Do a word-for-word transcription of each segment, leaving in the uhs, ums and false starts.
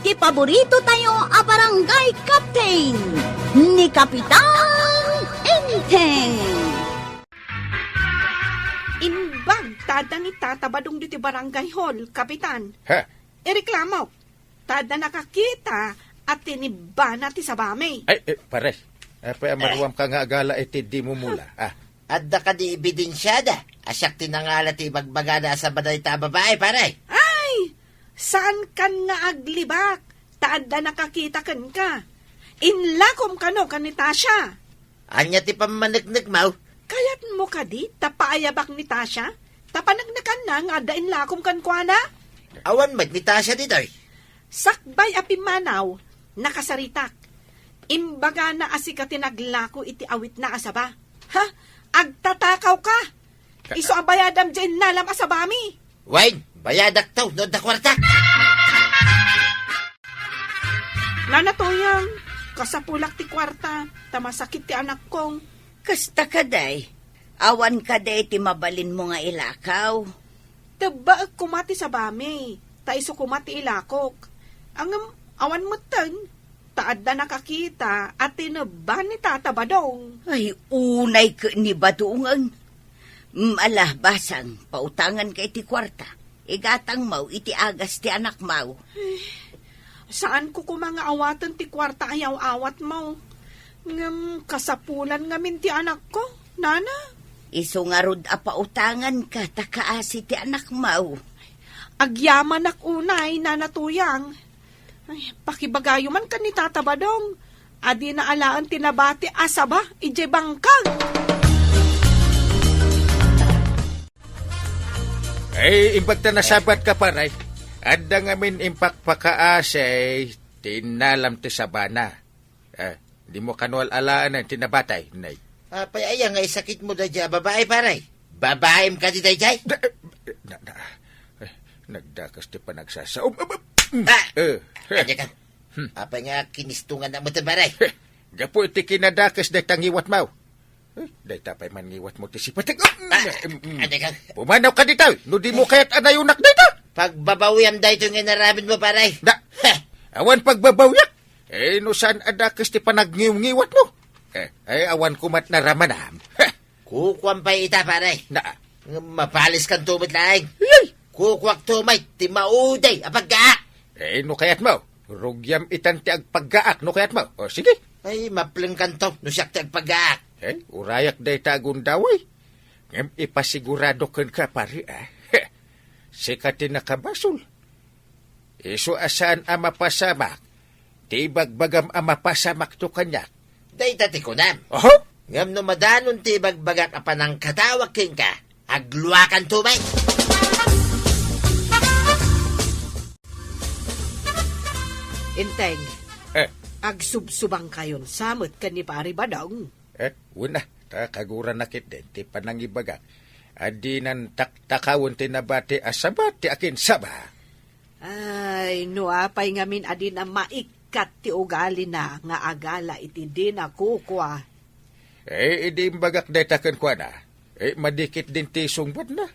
Ti paborito tayo a barangay captain, ni Kapitan Enteng. Imbag ta adda ni Tata Badong ditoy barangay hall, Kapitan. Ha? Ireklamo. Ta adda nakakita a tinibbana ti sabami. Ay, eh, pare. Apay a maruamka nga agala iti di mumula? Ah. Adda kadi ebidensiada a siak ti nangala ti ibagbagana a saba dayta a babai, pare? Ay! Saankan nga aglibak, ta adda nakakita kenka. Inlakom kano ken ni Tasha. Ania ti pammaneknekmo? Kayatmo kadi ta paayabak ni Tasha? Ta paneknekanna nga adda inlakom kenkuana? Awan met ni Tasha ditoy. Sakbay a pimmanaw, nakasaritak. Imbagana a sika ti naglako iti awitna a saba. Ha? Agtatakawka! Isu a bayadam diay innalam a sabami. Wen, bayadakto no adda kuarta. Nana Toyang, kasapulak ti kuarta, ta masakit ti anakko. Kasta kadi, awan kadi ti mabalinmo nga ilakaw? Tebbaek koma ti sabami, ta isu koma ti ilakok. Ngem awan metten, ta adda nakakita a tinebba ni Tata Badong. Ay, unay ket ni Badongen. Mm, ala, basang, pautanganka iti kuarta. Igatangmo iti agas ti anakmo. Eh, saanko koma nga awaten ti kuarta a yaw-awatmo. Ngem kasapulan ngamin ti anakko, nana. Isu ngarud a pautanganka ta kaasi ti anakmo. Agyamanak unay, Nana Toyang. Ay, pakibagayo man ken ni Tata Badong a dina alaen ti nabati a saba idiay bangkag. Ay, imbag ta nasabatka, pare. Adda ngamin impakpakaasi ti innalam ti sabana. Eh, dimo kano al-alaen ti nabati, nay. Apay aya nga isakitmo daydiay a babai, pare? Babaim kadi daydiay? Da-, eh, na, na, eh, nagdakes ti panagsasaom. Ab-, ab-, mm, Ah! Eh, eh. Ania ka? Hmm. Apay nga kinistongannak met, pare? Eh, gapu iti kinadakes dayta ngiwatmo. Eh, dayta pay man ngiwatmo ti sipateg. Ah, mm, mm. Ania ka? Pumanawka ditoy, no dimo kayat a nayonak dayta. Pagbabawiam daytoy nga inaramidmo, pare. Da, Heh. Awan pagbabawiak. Eh, no saan a dakes ti panagngiwngiwatmo? Eh, eh, awan komat naramanam. Heh. Kukuam pay ita, pare. Na? Ngem mapaliskanto met laeng. Yay! Kukuakto met ti mauday a paggaak. Eh, no kayatmo, rugiam itan ti agpaggaak, no kayatmo. O, sige. Ay, maplengkanto no siak ti agpaggaak. Eh, urayak dayta a gundaway. Ngem ipasigurado kenka, pare, a. Heh. Sika ti nakabasol. Isu a saan a mapasamak ti ibagbagam a mapasamakto kaniak. Dayta ti kunam. Oho? Ngem no madanon ti ibagbagak a panangkatawag kenka, agluakanto met. Enteng, Eh. agsubsubangkayon sa met ken ni Pari Badong. Eh, wen a, ta kaguranak ketdin ti panangibagak a dinan taktakawen ti nabati a saba ti akinsaba. Ay, no apay ngamin a dina maikkat ti ugalina nga agala iti dina kukua? Eh, idi imbagak dayta kenkuana, eh, madi ketdin ti sungbatna.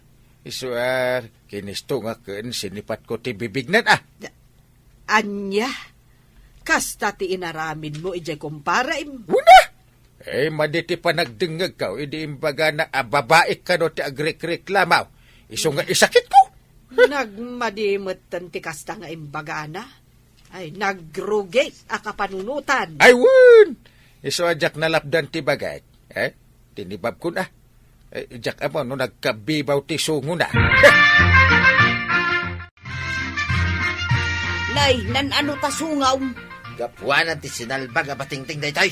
Isu a kinistongak ken sinipatko ti bibignan, a. Ania? Kasta ti inaramidmo idiay kumparem? Wen a! Eh, madi ti panagdengngegko idi imbagana a babaik kano ti agrikreklamo. Isu nga isakitko. Nagmadi metten ti kasta nga imbagana. Ay, nagrugi a kapanunotan. Ay, wen! Isu a diak nalapdan ti bagak. Eh, tinibabkon a. Eh, diak ammo no nagkabibaw ti sungona. Nay, nan-ano ta sungaw? Gapuanan ti sinalbag a batingteng daytoy.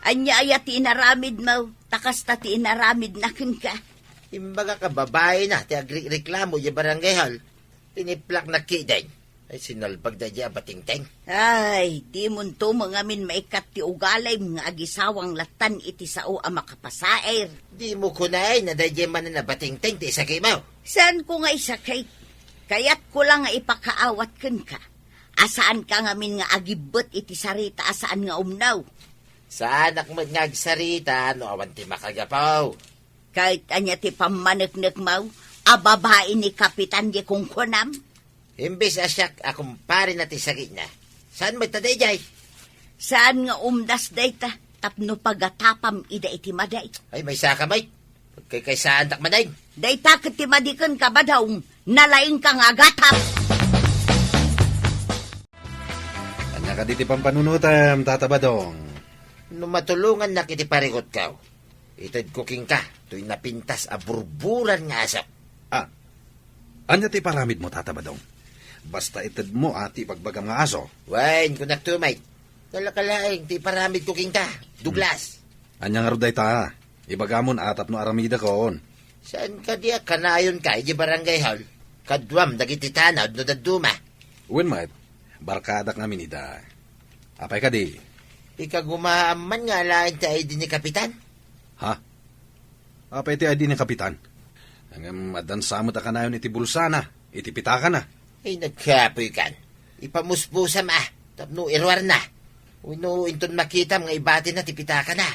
Ania aya ti inaramidmo? Ta kasta ti inaramidna kenka. Imbagak a babaina ti agrikreklamo idiay barangay hall. Tiniplaknak ketdin. Ay, sinalbag daydiay a batingteng. Ay, dimonto met ngamin maikkat ti ugalim nga agisawang lattan iti sao a makapasair. Dimo kunaen a daydiay manen a batingteng ti isakimo? Saanko nga isakit. Kayatko la nga ipakaawat kenka a saanka ngamin nga agibbet iti sarita a saan nga umnaw. Saanak met nga agsarita no awan ti makagapu. Ket ania ti pammaneknekmo a babai ni Kapitan ti kunkunam? Imbes a siak a kumparena ti sakitna, Saan met ta daydiay? Saan nga umdas dayta tapno pagatapam ida iti madi? Ay, maysaka met. Pagkaykaysaandak manen. Dayta ket ti madiken, Kabadong, nalaingka nga agatap. Ania kadi ti pampanunotem, Tata Badong? No matulongannak iti parikutko, itedko kenka toy napintas a burburan nga aso. Ah, ania ti iparamidmo, Tata Badong? Basta itedmo a ti ibagbagam nga aso. Wen, kunakto met. Nalaka laeng ti iparamidko kenka, Douglas. Hmm. Ania ngarud dayta? Ibagamon a tapno aramidakon. Saan kadi a kanayonka idiay barangay hall? Kaduam dagiti tanod no dadduma. Wen met, barkadak ngamin ida. Apay kadi? Ikagumaam man nga alaen ti I D ni Kapitan? Ha? Apay ti I D ni Kapitan? Ngem addan sa met a kanayon iti bulsana, iti pitakana. Ay, nagkapoykan. Ipamusbusam a, tapno iruarna. Wenno inton makitam nga ibatina ti pitakana,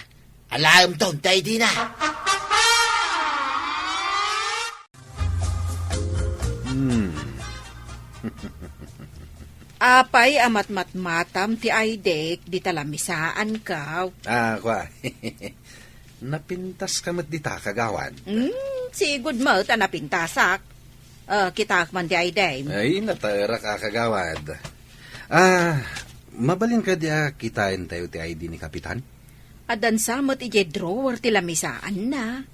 alaemton ti I D na. Hmm. Apay a matmatmatam ti I D dita lamisaanko? Ah, kua. Napintaska met dita, kagawad. Hmm, sigud met a napintasak. Ah, kitaek man ti I D. Ay, nataerak a, kagawad. Ah, mabalin kadi a kitaentayo ti I D ni Kapitan? Addan sa met idiay drawer ti lamisaanna.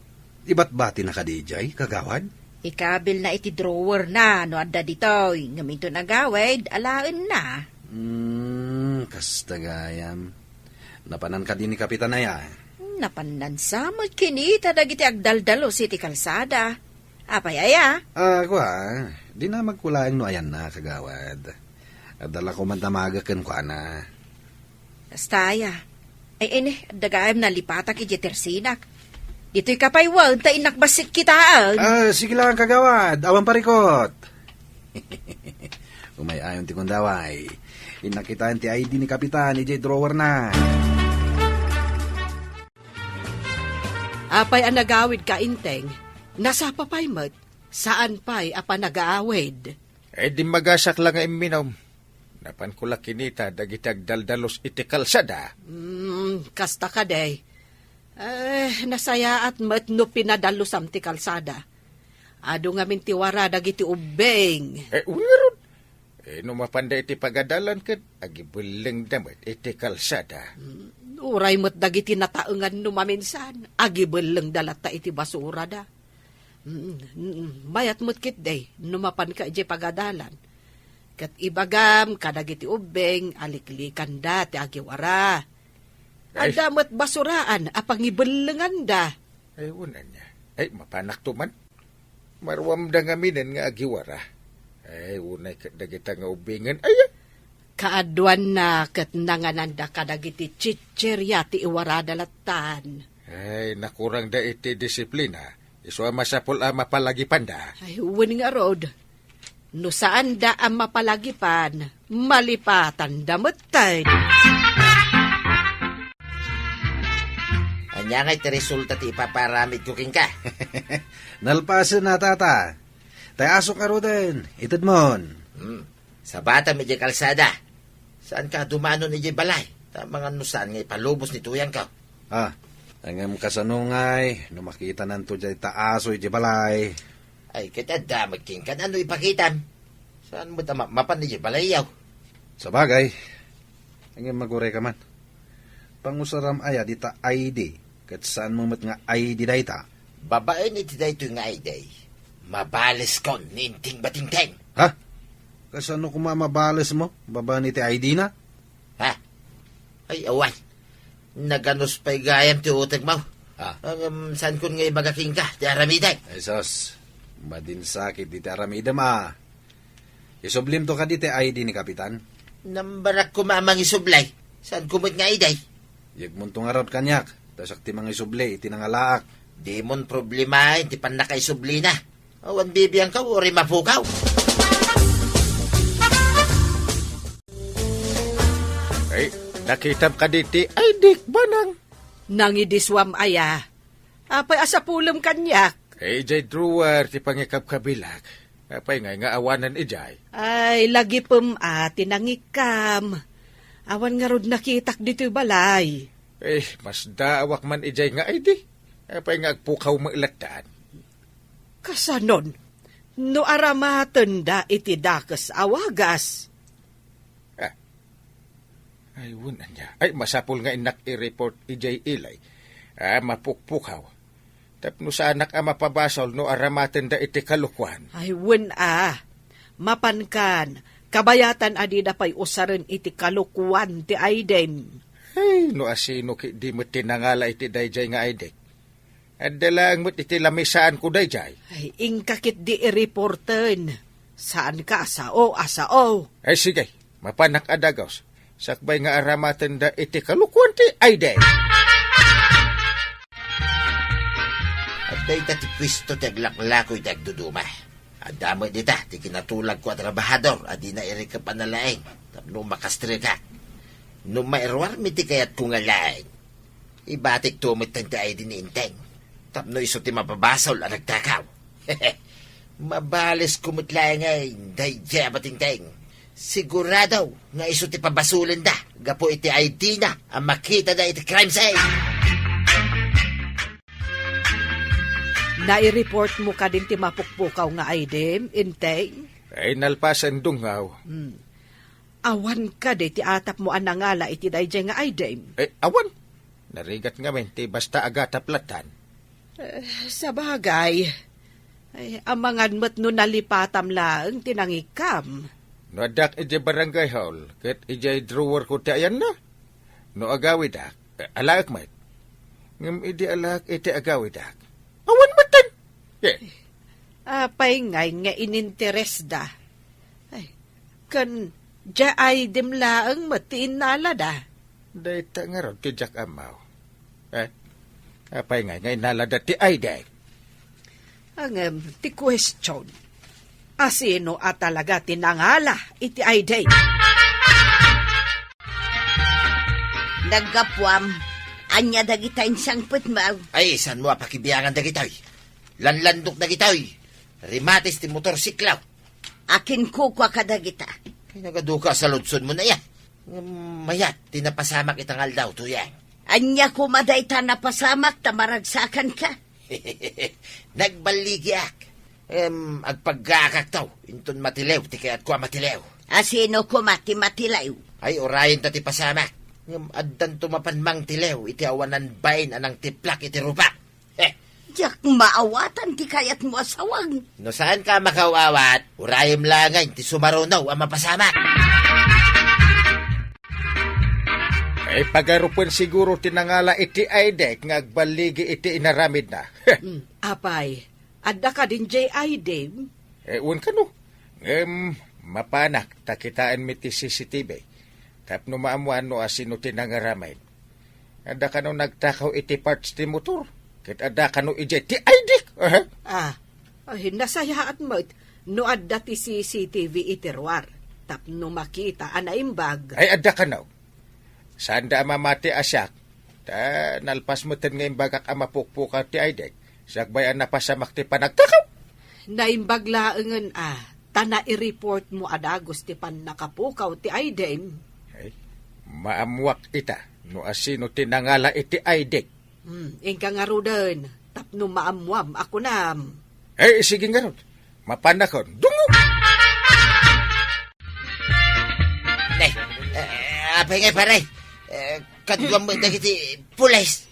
Ibatbatina kadi idiay, kagawad? Ikabilna iti drawerna no adda ditoy, ngem inton agawid, alaenna. Hmm, kasta gayam. Napanan kadi ni Kapitan aya? Napannan sa met kinita dagiti agdaldalus iti kalsada. Apay aya? Ah, kua, dinamagko laeng no ayanna, kagawad. Adda la koma damagek kenkuana. Kasta aya. Ay, ini, adda gayam nalipatak idiay tersinak. Ditoyka pay wen, ta innak bassit kitaen. Ah, sige lang, kagawad. Awan parikot. Umay-ayon ti kundaway. Innak kitaen ti I D ni Kapitan idiay drawerna. Apay a nagawidka, Inteng? Nasapa pay met, saan pay a panagaawid? Eh, dimmagasak la nga imminom. Napanko la kinita dagiti agdaldalus iti kalsada. Hmm, kasta kadi. Eh, nasayaat met no pinadalusam ti kalsada. Adu ngamin ti wara dagiti ubbing. Eh, wen ngarud. Eh, no mapanda iti pagadalan ket agibellengda met iti kalsada. Hmm, uray met dagiti nataengan no maminsan, agibellengda latta iti basurada. Mm, mm, mayat met ketdi no mapanka idiay pagadalan. Ket ibagam kadagiti ubbing a liklikanda ti agiwara. Ay. Adda met basuraan a pangibellenganda. Ay, wen ania. Ay, mapanakto man. Maruamda ngaminen nga agiwara. Ay, unay ket dagita nga ubbingen. Ay, ah! Kaaduanna ket nangananda kadagiti chicheria ti iwarada lattan. Ay, nakurangda iti disiplina. Isu a masapul a mapalagipanda. Ay, wen ngarud. No saanda a mapalagipan, malipatanda metten. Ania ngay ti resulta ti ipaparamidko kenka? Nalpasen a, Tata. Tay asok ngaruden, itedmon. Hmm. Sabatam idiay kalsada. Saanka a dumanon idiay balay? Ta mangan no saan nga ipalubos ni tuyangko. Ah, ngem kasano ngay no makitananto diay ta aso idiay balay? Ay, ket adda met kenka no ipakitam. Saan met a ma-, mapan idiay balayyo? Sabagay, ngem magurayka man. Pangusaram aya dita I D, ket saanmo met nga I D dayta? Babaen iti daytoy nga I D, mabaleskon ni Inting Batingteng. Ha? Kasano koma mabalesmo babaen iti I D na? Ha? Ay, awan. Naganus pay gayam ti utekmo. Ah. Ngem, saankon nga ibaga kenka ti aramidek. Ay, sus. Madinsakit iti aramidem, ah. Isublimto kadi ti I D ni Kapitan? Nambarak koma a mangisubli. Saanko met nga I D? Yegmonto ngarud kaniak, ta siak ti mangisubli iti nangalaak. Dimon problemaen ti pannakaisublina. Awan bibiangkaw uray mapukaw. Ay, nakitam kadi ti I D-k, manang? Nangidisuam aya? Apay a sapulem kaniak? Eh, idiay drawer ti pangikabkabilak. Apay ngay nga awanen idiay? Ay, lagipem a ti nangikam. Awan ngarud nakitak ditoy balay. Eh, masdaawak man idiay nga I D. Apay nga agpukaw met lattan? Kasanon, no aramatenda iti dakes a wagas? Ah. Ay, wen ania. Ay, masapul nga innak i-report idiay ilay. Ah, mapukpukaw. Tapno saanak a mapabasol no aramatenda iti kalokuan. Ay, wen a. Mapankan, kabayatan a dida pay usaren iti kalokuan ti aydem. Ay, no asino ketdi met ti nangala iti daydiay nga aydek. Adda laeng met iti lamisaanko daydiay. Ay, inka ketdi i-reporten. Saanka a sao a sao. Ay, sige, mapanak a dagus. Sakbay nga aramatenda iti kalokuan ti aydek. Adda ita ti puesto ti aglaklako iti agduduma. Adda met dita ti kinatulagko a trabahador a dina irikep a nalaing tapno makastrikak. No mairuarmi ti kayatko nga laing, ibatikto metten ti I D ni Enteng tapno isu ti mapabasol a nagtakaw. Mabalesko met laeng daydiay a batengteng. Sigurado nga isu ti pabasolenda gapu iti I D na a makitada iti crime scene. Nai-reportmo kadin ti mapukpukaw nga aydem, Enteng? Ay, nalpasen, Dungaw. Hmm. Awan kadi ti atapmo a nangala iti daydiay nga aydem? Eh, awan. Narigat ngamin ti basta agatap lattan. Eh, sabagay. Ay, amangan met no nalipatam laeng ti nangikkam. No addak idiay barangay hall, ket idiay drawer ko ti ayanna. No agawidak, eh, alaek met. Ngem idi alaek iti agawidak, awan metten. Eh. Apay ngay nga ininteresda? Ay, ken diay aydem laeng met ti innalada. Dayta ngarud ti diak ammo. Eh, apay ngay nga innalada ti aydek? Ngem, ti question, asino a talaga ti nangala iti aydek? Naggapuam, ania dagita insangpetmo? Ay, saanmo a pakibiangan dagitoy? Lanlandok dagitoy. Rimatis ti motorsiklo. Akin kukua kadagita. Ay, nagaduka sa ludsodmo na iya. Ngem mayat ti napasamak ita nga aldaw, Tuyang. Ania koma dayta napasamak ta maragsakanka? Nagballigiak. Em, agpaggaakakto, inton matilew ti kayatko a matilew. Asino koma ti matilew? Ay, urayenta ti pasamak. Ngem addanto mapan mangtilew iti awanan bain a nangtiplak iti rupak. Heh! Diak maawatan ti kayatmo a sawag. No saanka a makaw-awat, urayem laengen ti sumaruno a mapasamak. Ay, pagarupen siguro ti nangala iti aydek nga agballigi iti inaramidna. Hmm, apay, adda kadin diay aydem? Eh, wen kano. Ngem, mapanak ta kitaenmi ti C C T V. Tapno maammoan no asino ti nangaramen. Adda kano nagtakaw iti parts ti motor, ket adda kano idiay ti aydek. Aha. Ah, ay, nasayaat met no adda ti C C T V iti ruar, tapno makita a naimbag. Ay, adda kano. Saanda a mamati a siak, ta nalpas metten nga imbagak a mapukpukaw ti aydek, sakbay a napasamak ti panagtakaw. Naimbag laengen a, ta nai-reportmo a dagus ti pannakapukaw ti aydem. Ay, maammoak ita no asino ti nangala iti aydek. Hmm, inka ngaruden, tapno maammoam a kunam. Eh, sige ngarud. Mapanakon. Dungo! Ne, eh, apay ngay, pare? Eh, kaduam met dagiti pulis.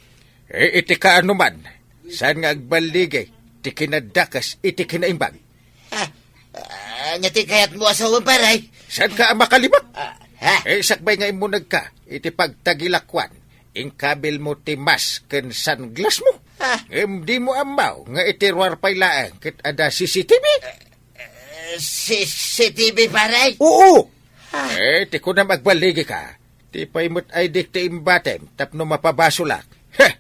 Eh, iti kaano man, saan nga agballigi ti kinadakes iti kinaimbag? Ah, ah, ania ti kayatmo a sawen, pare? Saanka a makalibak? Ah, ha? Eh, sakbay nga immunegka iti pagtagilakuan, inkabilmo ti mask ken sunglassmo. Ah. Ngem dimo ammo nga iti ruar pay laeng ket adda C C T V? Eh, C C T V, pare? Oo! Ah. Eh, ti kunam agballigika. Ti pay met aydek ti imbatem tapno mapabasolak. Heh!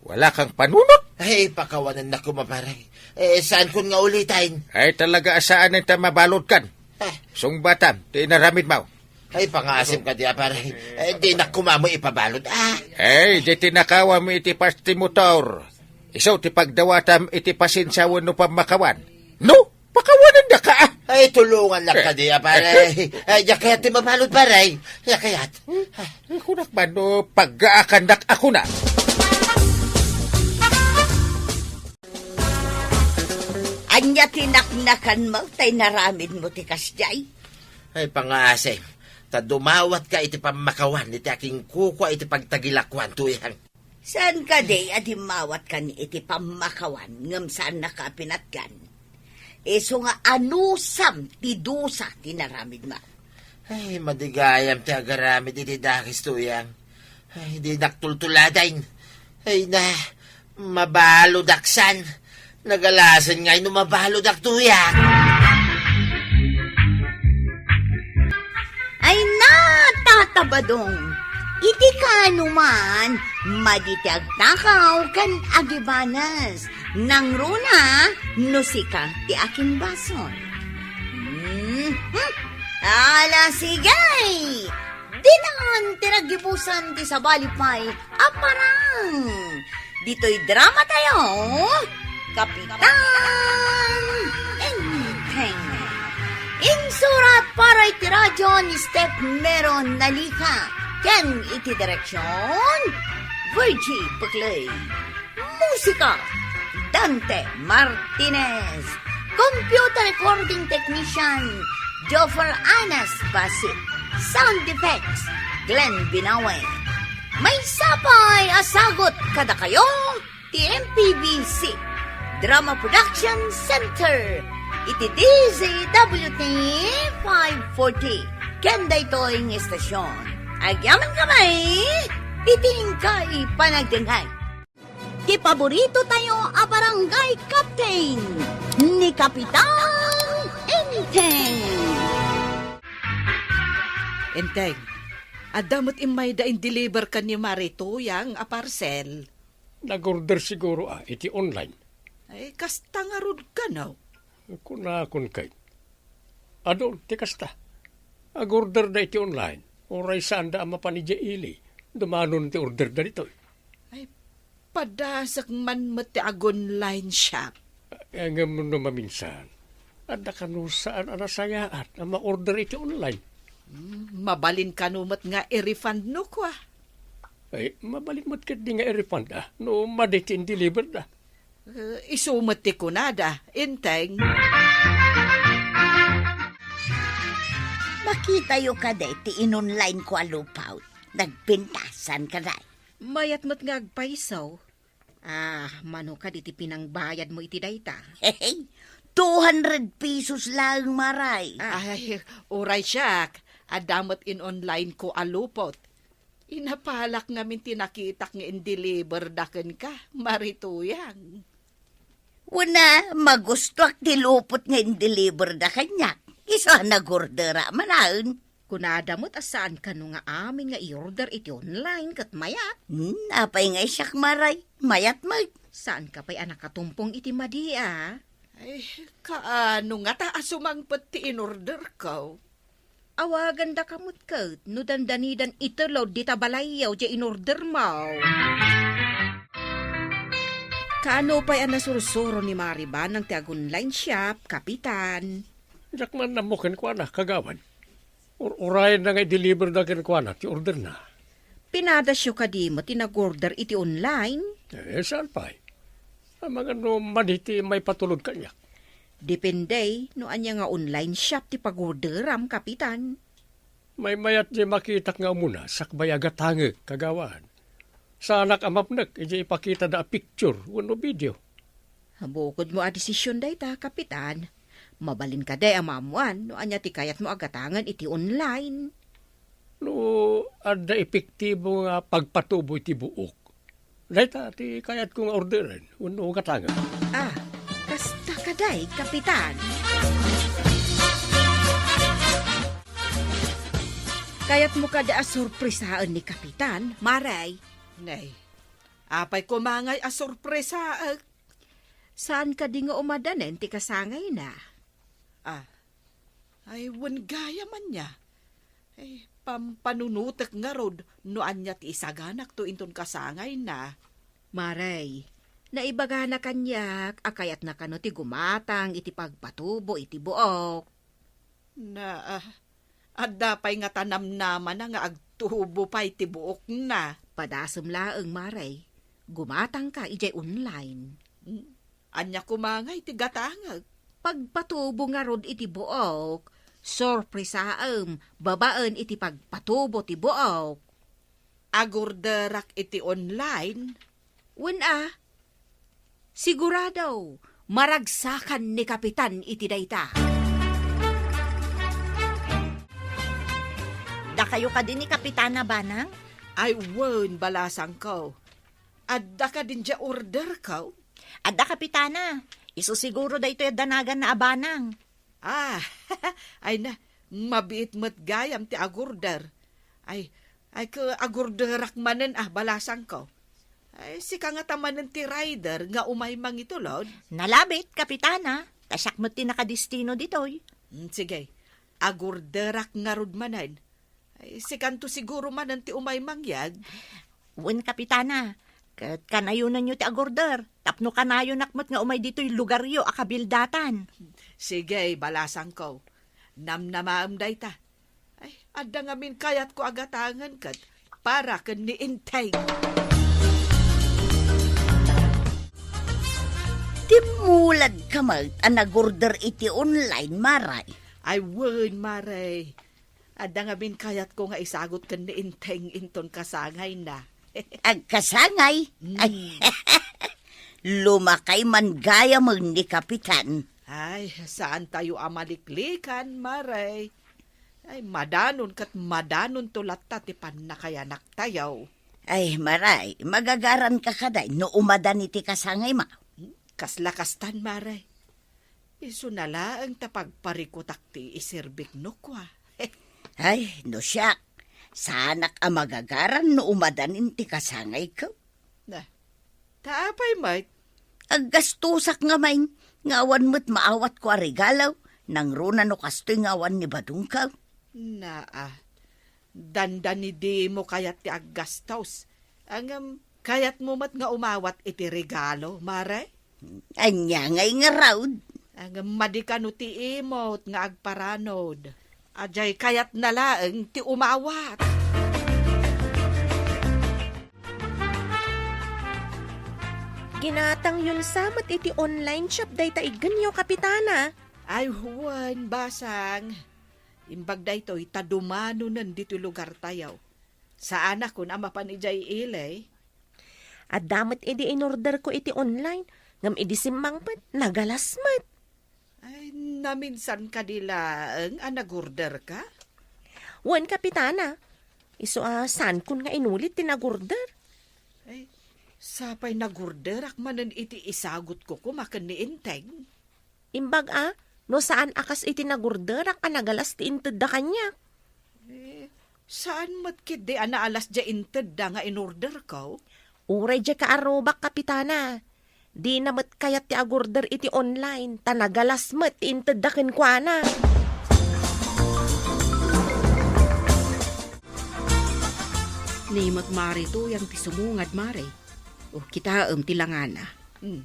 Wala kang panunot? Ay, pakawanennak koma, pare. Eh, saankon nga uliten? Ay, talaga a saanen ta mabaludkan. Ah. Sungbatam ti inaramidmo. Ay, pangaasim kadi a, pare. Eh, dinak koma met ipabalud, ah. Ay, di tinakawam iti parts ti motor. Isu ti pagdawatam iti pasensia wenno pammakawan. No? Pakawanendaka, ah! Ay, tulongannak kadi, a, pare. Ay, diak kayat ti mabalud, pare. Diak kayat. Hmm? Ay, kunak man, no, paggaakannak a kuna. Ania ti naknakanmo, tay naramidmo ti kasdiay? Ay, pangasim, ta dumawatka iti pammakawan iti akinkukua iti pagtagilakuan, Tuyang. Saan kadi a dimmawatkan iti pammakawan ngem saannaka a pinatgan? Isu nga anusam ti dusa ti naramidmo. Ay, madi gayam ti agaramid iti dakes, Tuyang. Ay, dinak tultuladen. Ay na, mabaludak san. Nagalasen ngay no mabaludak, Tuyang. Ay na, Tata Badong, iti kaano man, madi ti agtakaw ken agibanes. Nangruna no sika ti akinbasol. Hmm, hmm. Ala, sige! Dinan ti naggibusan ti sabali pay a parang. Ditoy drama tayo, Kapitan Enteng. Insurat para iti radyo ni Steph Meron Nalica ken iti direksyon, Virgie Peclay. Musika, Dante Martinez. Computer recording technician, Joffer Anas Basit. Sound effects, Glenn Binawe. Maysa pay a sagut kadakayo ti M P B C Drama Production Center iti D Z W T five forty. Ken daytoy nga istasyon, agyamankami iti inkay panagdengngeg. Ti paborito tayo a barangay captain, ni Kapitan Enteng. Enteng, adda met immayda in-deliver ken ni Mari Tuyang a parcel. Nag-order siguro, a, iti online. Ay, kasta ngarud kano? Kunakon kay, adu ti kasta. Ag-order da iti online. Uray saanda a mapan idiay ili, dumanon ti order da ditoy. Ay, padasek man met ti ag-online shop. Eh, ngem no maminsan, adda kano saan a nasayaat a ma-order iti online. Hmm, mabalin kano met nga i-refund no kua? Ay, mabalin met ketdi nga i-refund, a, no madi ti in-deliver da. Eh, isu met ti kunada, Enteng. Makitayo kadi ti in-online ko a lupaw. Nagbentasan kadi. Mayat met nga agpayso. Ah, mano kadi ti pinangbayadmo iti dayta? Hehe, two hundred pesos laeng, Maray. Ah. Ay, uray siak, adda met in-online ko a lupot. Inapalak ngamin ti nakitak nga in-deliver da kenka, Mari Tuyang. Wen a, magustoak ti lupot nga in-deliver da kaniak. Isu a nag-order a manaen. Kunada met a saan kano nga amin nga i-order iti online ket mayat? Hmm, apay nga siak, Maray? Mayat met. Saanka pay a nakatumpong iti madi a? Ay, kaano ngata a sumangpet ti in-order ko? Awagandaka met ket no dandanidan itello dita balayyo ti in-order mo. Kaano pay a nasursuro ni Mari Banang ti ag-online shop, Kapitan? Diak man ammo kenkuana, Kagawad. Ur-urayenna nga i-deliver da kenkuana ti orderna. Pinadasyo kadi met ti nag-order iti online? Eh, saan pay? Amangan no madi ti maipatulod kaniak. Depende no ania nga online shop ti pag-orderam, Kapitan. Maymayat diay makitak nga umuna sakbay a gatangek, Kagawad. Saanak a mapnek idiay ipakitada a picture wenno video. Bukodmo a desisyon dayta, Kapitan. Mabalin kadi a maammoan no ania ti kayatmo a gatangen iti online? No adda epektibo nga pagpatubo iti buok, dayta ti kayatko nga orderen wenno gatangen. Ah, kasta kadi, Kapitan. Kayatmo kadi a sorpresaen ni Kapitan, Maray? Nay, apay koma ngay a sorpresaek? Saan kadi nga umadanen ti kasangayna? Ah, ay, wen gayam ania. Ay, pampanunotek ngarud no ania ti isaganakto inton kasangayna. Maray, naibagana kaniak a kayatna kano ti gumatang iti pagpatubo iti buok. Na, ah, adda pay ngata namnamana nga agtubo pay ti buokna. Padasem laeng, Mare. Gumatangka idiay online. Hmm? Ania koma ngay ti gatangek? Pagpatubo ngarud iti buok, sorpresaem babaen iti pagpatubo ti buok. Agorderak iti online? Wen a, sigurado, maragsakan ni Kapitan iti dayta. Dakayo kadi ni Kapitana, Banang? Ay, wen, balasangko. Adda kadin diay orderko? Adda, Kapitana. Isu siguro daytoy a danaganna a Banang. Ah, ay na, mabiit met gayam ti agorder. Ay, ay, ket agorderak manen a, balasangko. Ay, sika ngata manen ti rider nga umay mangitulod? Nalabit, Kapitana. Ta siak met ti nakadestino ditoy. Mm, sige, agorderak ngarud manen. Ay, sikanto siguro manen ti umay mangyeg. Wen, Kapitana, ket kanayonanyo ti agorder, tapno kanayonak met nga umay ditoy lugaryo a kabildatan. Sige, balasangko. Namnamaem dayta. Ay, adda ngamin kayatko a gatangen ket para ken ni Enteng. Dimmuladka met a nagorder iti online, Mare. Ay, wen, Mare. Adda ngamin kayatko nga isagut ken ni Enteng inton kasangayna. Agkasangay? Mm. Ay, lumakay man gayam ni Kapitan. Ay, saantayo a maliklikan, Mare. Ay, madanon ket madanonto latta ti pannakayanaktayo. Ay, Mare, magagaranka kadi no umadan iti kasangaymo? Hmm? Kasla kastan, Mare. Isuna laeng ta pagparikutak ti iserbik no kua. Ay, no siak, saanak a magagaran no umadanin ti kasangayko. Na, ta apay met? Aggastosak ngamin, nga awan met maawatko a regalo, nangruna no kastoy nga awan ni badongko. Naa, dandanidimo kayat ti aggastos. Ngem, kayatmo met nga umawat iti regalo, Mare? Ania ngay ngarud? Ngem madi kano ti imot nga agparanod. Adiay kayatna laeng ti umawat. Ginatangyon sa met iti online shop dayta iggenyo, Kapitana. Ay, wen, basang. Imbag daytoy ta dumanonen ditoy lugartayo. Saanakon a mapan idiay ili. Adda met idi inorderko iti online, ngem idi simmangpet, nagalas met. Ay, naminsan kadi laeng a nagorderka? Wen, Kapitana. Isu a saankon nga inulit ti nagorder. Ay, sapay nagorderak manen iti isagutko koma ken ni Enteng. Imbag a, no saan a kas iti nagorderak a nagalas ti intedda kaniak. Eh, saan met ketdi a naalas diay intedda nga inorderko? Uray diay kaarrubak, Kapitana. Dina met kayat ti agorder iti online, ta nagalas met ti intedda kenkuana. Ni met Mare Tuyang ti sumungad, Mare. O, kitaem ti langana. Hmm.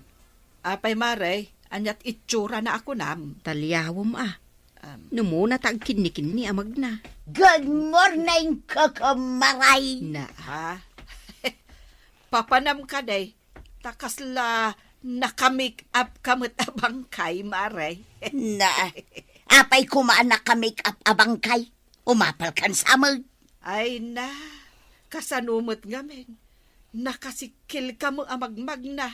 Apay, Mare, ania ti itsurana a kunam? Taliawem a. Am. No umuna ta agkinnikinni a magna. Good morning, Koko Maray! Na, ha? Papanam kadi, ta kasla naka-make up ka met a bangkay, Mare. Na, apay koma a naka-make up a bangkay? Umapalkan sa met. Ay na, kasano met ngamin? Nakasikkilka met a magmagna.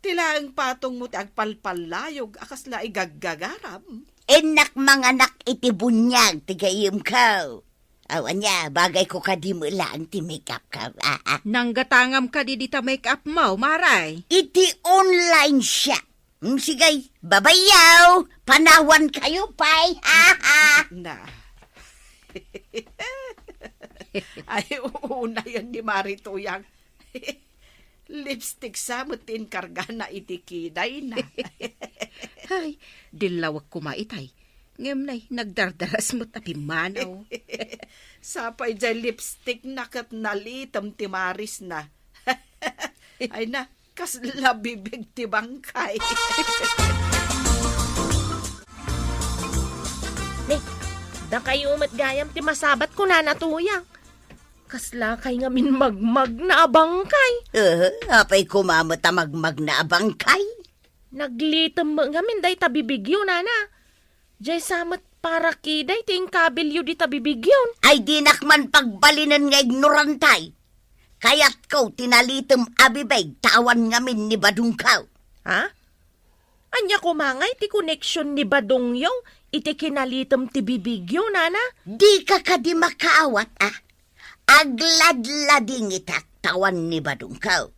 Ti laeng patongmo ti agpalpallayog a kasla igaggagaram. Innak manganak iti buniag ti gayyemko. Aw, ania, bagayko kadi met laeng ti make-upko. Ah, ah. Nanggatangam kadi dita make-upmo, Maray? Iti online shop. Mm, sige, babayaw, panawankayo pay. Na. Ay, unayen ni Mare Tuyang. Lipstick sa met ti inkargana iti kidayna. Ay, dillawek koma itay. Ngem nay, nagdardaras met a pimmanaw. Sapay diay lipstickna ket nalitem ti marisna. Ay na, kasla bibig ti bangkay. Ni, Dakayo met gayam ti masabat, kunana Tuyang. Kaslakay ngamin magmagna a bangkay. Eh, apay koma met a magmagna a bangkay? Naglitem met ngamin dayta bibigyo, nana. Diay sa met para kiday ti inkabilyo dita bibigyon. Ay, dinak man pagbalinen nga ignorantay. Kayatko ti nalitem a bibig ta awan ngamin ni badongko. Ha? Ania koma ngay ti koneksion ni badongyo iti kinalitem ti bibigyo, nana? Dika kadi makaawat, a? Agladladingitak ta awan ni badongko.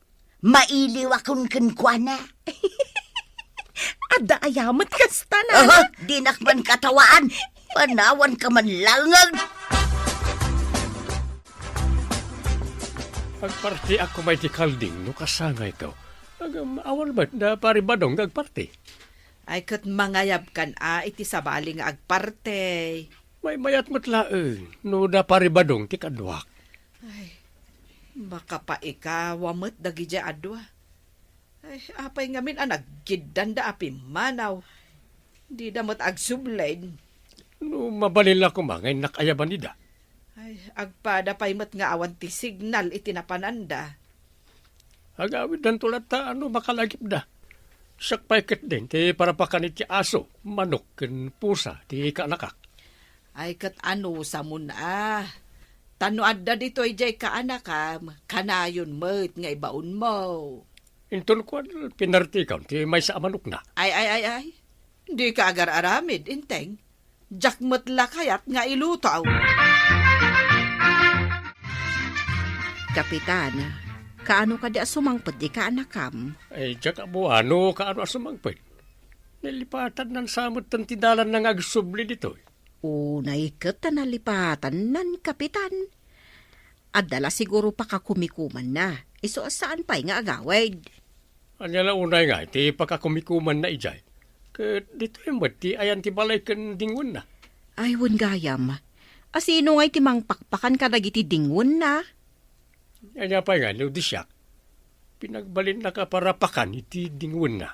Mailiwakon kenkuana. Adda aya met kasta, nana? Aha, dinak man katawaan. Panawanka man laeng. Agpartiak koma iti kalding no kasangayko. Ngem awan met da Pari Badong nga agparti. Ay, ket mangayabkan a iti sabali nga agparti. Maymayat met laeng no da Pari Badong ti kaduak. Ay, makapaikawa met dagidiay a dua. Ay, apay ngamin a naggiddanda a pimmanaw? Dida met agsubli. No mabalin la koma nga innak ayaban ida. Ay, agpada pay met nga awan ti signal iti napananda. Agawiddanto latta no makalagipda. Siak pay ketdin ti parapakan iti aso, manok, ken pusa ti kaanakak. Ay, ket anusamon a. Ta no adda ditoy diay kaanakam, kanayon met nga ibaonmo. Inton kuan, pinartikam ti maysa a manokna. Ay, ay, ay, ay. Dika agar-aramid, Enteng. Diak met la kayat nga iluto. Kapitan, kaano kadi a sumangpet ti kaanakam? Ay, diak ammo no kaano a sumangpet. Nalipatannan sa metten ti dalanna nga agsubli ditoy. Unay ket ta nalipatannan, Kapitan. Adda la siguro pakakumikumanna. Isu a saan pay nga agawid. Ania la unay nga iti pakakumikumanna idiay? Ket ditoy met ti ayan ti balay ken dingwenna. Ay, wen gayam. A sino ngay ti mangpakpakan kadagiti dingwenna? Ania pay nga, no di siak? Pinagbalinnaka parapakan iti dingwenna.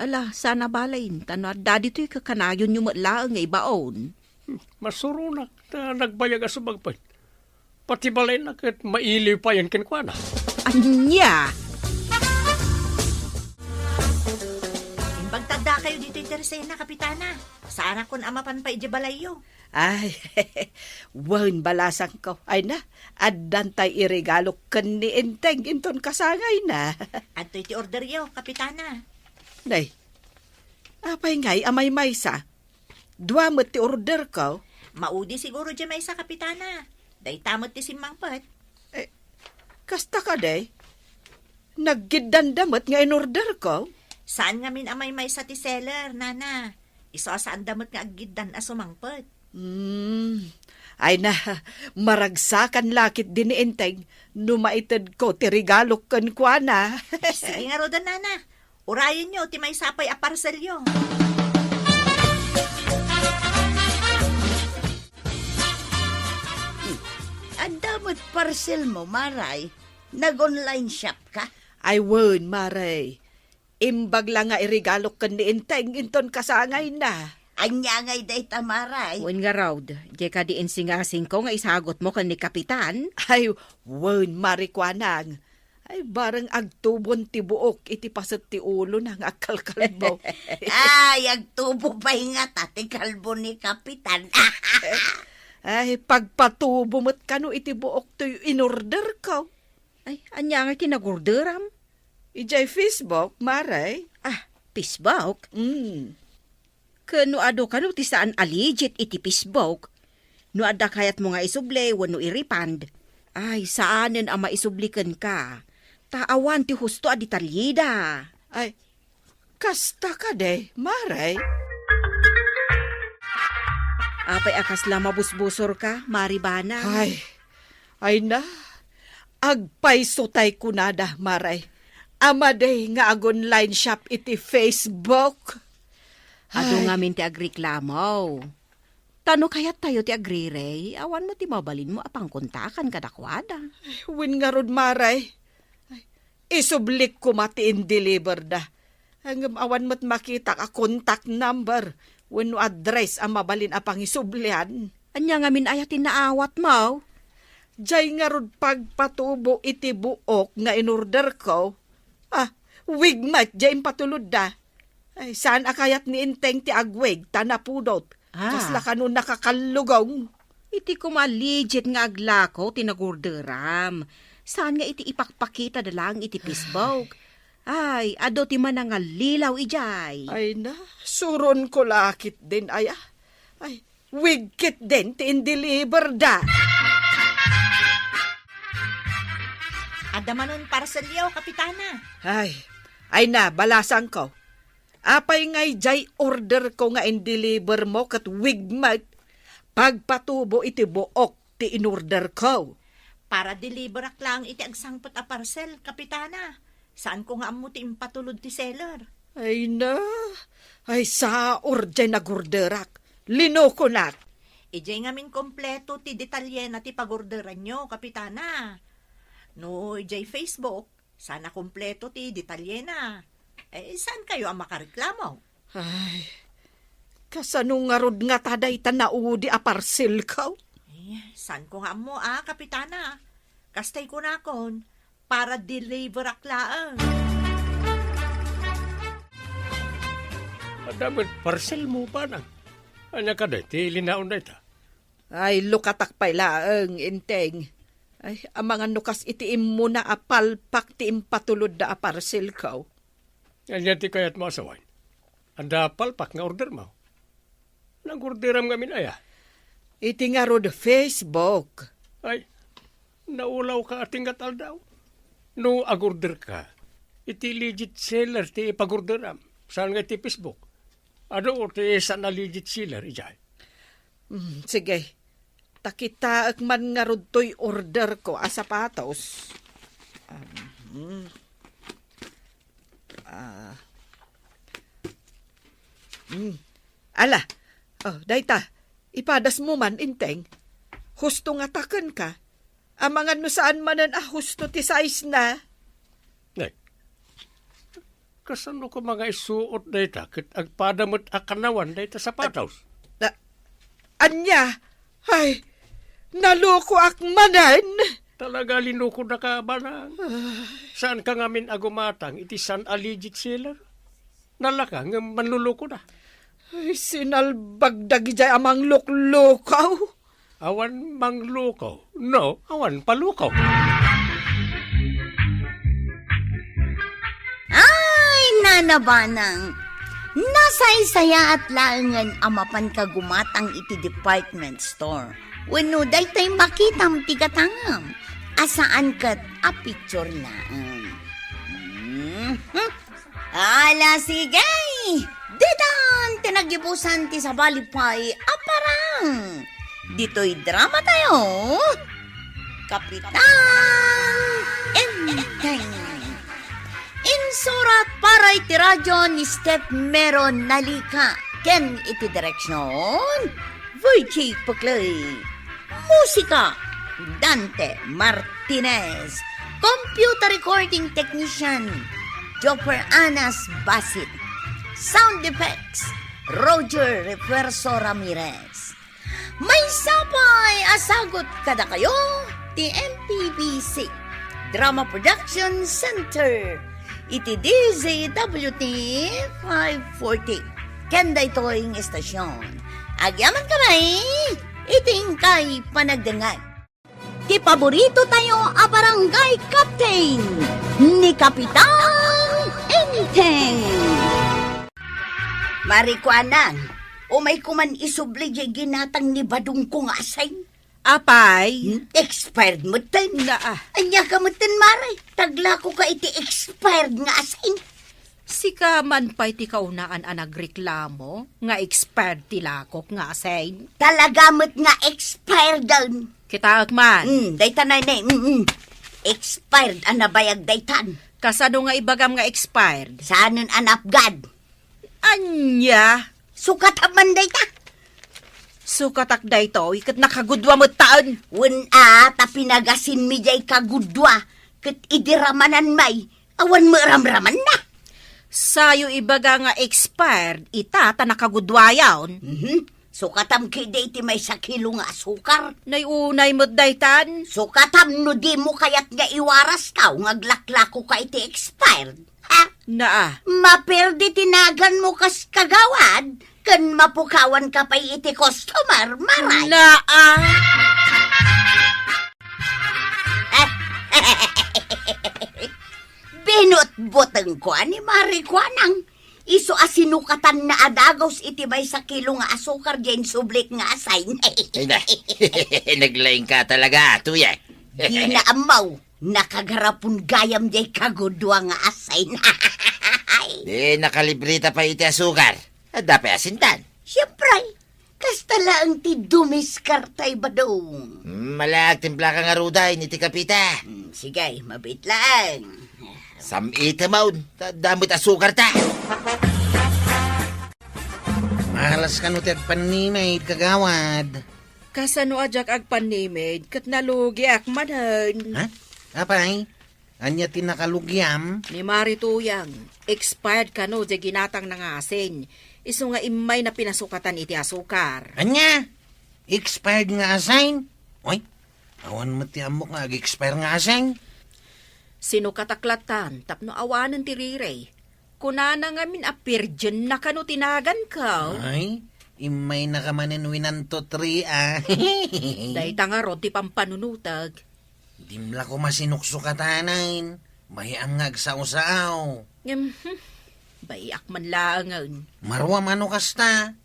Ala, saan a bain, ta no adda ditoy kakanayonyo met laeng nga ibaon. Hmm, masuronak ta nagbayag a sumangpet. Pati balayna ket mailiw payen kenkuana. Ania? Imbag ta addakayo ditoy ti Resena, Kapitana. Saanakon a mapan pay idiay balayyo. Ay, wen, balasangko. Ay na, addan tay iregalok ken ni Enteng inton kasangayna. Adtoy ti orderyo, Kapitana. Nay, apay ngay a maymaysa? Dua met ti orderko. Maudi siguro diay maysa, Kapitana. Dayta met ti simmangpet. Eh, kasta kadi? Naggiddanda met nga inorderko? Saan ngamin a maymaysa ti seller, nana. Isu a saanda met nga aggiddan a sumangpet. Hmm. Ay na, maragsakan la ketdi ni Enteng no maitedko ti regalok kenkuana. Sige ngaruden, nana. Urayenyo ti maysa pay a parcelyo. Hmm. Adda met parcelmo, Maray. Nag-online shop ka? Ay, wen, Maray. Imbag la nga iregalok ken ni Enteng inton kasangayna. Ania ngay dayta, Maray? Wen ngarud, diay kadi insingasingko nga isagutmo ken ni Kapitan? Ay, wen, Mari Kuanang. Ay, bareng agtubon ti buok iti paset ti ulona nga agkalkalbo. Ay, agtubo pay ngata ti kalbo ni Kapitan. Ay, pagpatubo met kano iti buok toy inorderko. Ay, ania nga ti nagorderam? Idiay Facebook, Maray. Ah, Facebook? Mm. Ken no adu kano ti saan a legit iti Facebook, no adda kayatmo nga isubli wenno i-refund, ay, saanen a maisubli kenka. Ta awan ti husto a detalyeda. Ay, kasta kadi, Maray? Apay a kasla mabusbusorka, Mari Bana? Ay, ay na, agpayso tay kunada, Maray. A madi nga ag-online shop iti Facebook. Adu Ay. Ngamin ti agreklamo. Ta no kayattayo ti agrirey, awan met ti mabalinmo a pangkontakan kadakuada. Wen ngarud, Maray. Ay, isublik koma ti indeliverda. Ngem awan met makitak a contact number wenno address a mabalin a pangisublian. Ania ngamin aya ti naawatmo? Jay ngarud pagpatubo iti buok nga inorderko. Ah, wig met jay impatulodda. Ay, saan a kayat ni Enteng ti agwig ta napudot. Ah. Kasla kano nakakallugong. Iti koma legit nga aglako ti nagorderam. Saan nga iti ipakpakitada laeng iti Facebook. Ay, adu ti manangallilaw idiay. Ay na, suronko la ketdin aya. Ay, wig ketdin ti indeliverda. Adda manen parcelyo, Kapitana. Ay, ay na, balasangko. Apay ngay jay orderko nga indelivermo ket wig met pagpatubo iti buok ti inorderko? Para deliverak laeng iti agsangpet a parcel, Kapitana. Saanko nga ammo ti impatulod ti seller. Ay na, ay saor jay nagorderak. Linokonak. Idiay ngamin kompleto ti detalyena ti pagorderanyo, Kapitana. No idiay Facebook, saan a kompleto ti detalyena. Eh, saankayo a makareklamo? Ay, kasano ngarud ngata dayta naudi a parcelko? Eh, saanko nga ammo, a, Kapitana? Kastay kunakon, para deliverak laeng. Adda met parcelmo, Banang. Ania kadi ti linaon dayta? Ay, lukatak pay laeng, Enteng. Ay, amangan no kas iti immuna a palpak ti impatulodda a parcelko. Ania ti kayatmo a sawen? Adda palpak nga ordermo? Nagorderam ngamin aya? Iti ngarud Facebook. Ay, naulawka a ti ngat-aldaw. No agorderka, iti legit seller ti ipagorderam, saan nga iti Facebook. Adu ti saan a legit seller idiay. Mm, sige. Ta kitaek man ngarud toy orderko a sapatos. Um, mm. Ah. Mm. Ala. Oh, dayta. Ipadasmo man, Enteng. Husto ngata kenka. Amangan no saan manen a husto ti size na. Nay, kasano koma nga isuot dayta ket agpada met a kanawan dayta sapatos? A-, ania? Ay, nalokoak manen! Talaga, linokodaka, Banang. Ay. Saanka ngamin a gumatang iti saan a legit seller? Nalaka ngem manlulukoda. Ay, sinalbag dagidiay a mangluklukaw. Awan manglukaw, no, awan palukaw. Ay, Nana Banang, nasaysayaat laengen a mapanka gumatang iti department store. Wenno daytoy makitam ti gatangem, a saan ket a picture laeng. Mhm. Ala, sige! Ditan ti naggibusan ti sabali pay a parang. Ditoy drama tayo, Kapitan Enteng. Insurat para iti radyo ni Steph Meron Nalika ken iti direksyon, Virgie Puclay. Musika, Dante Martinez. Computer recording technician, Jopper Anas Basit. Sound effects, Roger Refuerzo Ramirez. Maysa pay a sagut kadakayo ti M P B C Drama Production Center iti D Z W T five forty. Ken daytoy nga istasyon, agyamankami iti inkay panagdengngeg. Ti paborito tayo a barangay captain, ni Kapitan Enteng. Mari, kuana, umayko man isubli jay ginatang ni badongko nga asin. Apay? Hmm? Expired metten. Naa. Ania ka metten, Mare? Taglakoka iti expired nga asin. Sika man pay ti kaunaan a nagreklamo nga expired ti lakok nga asin. Talaga met nga expired. Kitaek man. Hmm, dayta nay, nay. Hmm, hmm. Expired a nabayag daytan. Kasano nga ibagam nga expired? Saanen a napgad. Ania? Sukatam man dayta. Sukatak daytoy, ket nakagudua metten. Wen a, ta pinagasinmi jay kagudua, ket idi ramanan may, awan met ramramanna. Sayo ibaga nga expired ita ta nakaguduayon. Mhm. Sukatam ketdi iti maysa kilo nga asukar. Nay, unay met daytan. Sukatam no dimo kayat nga iwarastaw nga aglaklakoka iti expired. Ha? Naa. Maperdi ti naganmo kas kagawad, ken mapukawanka pay iti customer, Maray. Naa. Binutbutengko a ni Mari Kuanang. Isu a sinukatanna a dagus iti maysa kilo nga asukar diay insublik nga asin. Ay na, naglaingka talaga, Tuyang. Dina ammo, nakagarapon gayam diay kagudua nga asin. Di nakalibreta pay iti asukar. Adda pay asindan. Siempre, kasta laeng ti dumiskarte, Badong. Hmm, ala, agtimplaka ngaruden iti kapeta. Hmm, sige, mabiit laeng. Sam-item, ta adda met asukarta. Malas kano ti agpanimid, kagawad. Kasano a diak agpanimid, ket nalugiak manen. Ha? Apay? Ania ti nakalugiam? Ni Mari Tuyang, expired kano diay ginatangna nga asin. Isu nga immayna pinasukatan iti asukar. Ania? Expired nga asin? Oy, awan met ti ammok nga ag-expire nga asin. Sinukatak lattan tapno awanen ti riri. Kunana ngamin a virgin na kano ti naganko. Ay, immaynaka manen winanto three, ah. Dayta ngarud ti pampanunotek. Dimla koma sinuksukatanen. Mayam nga agsao-sao. Ngem, hmm, baiak man laengen. Maruam no kasta.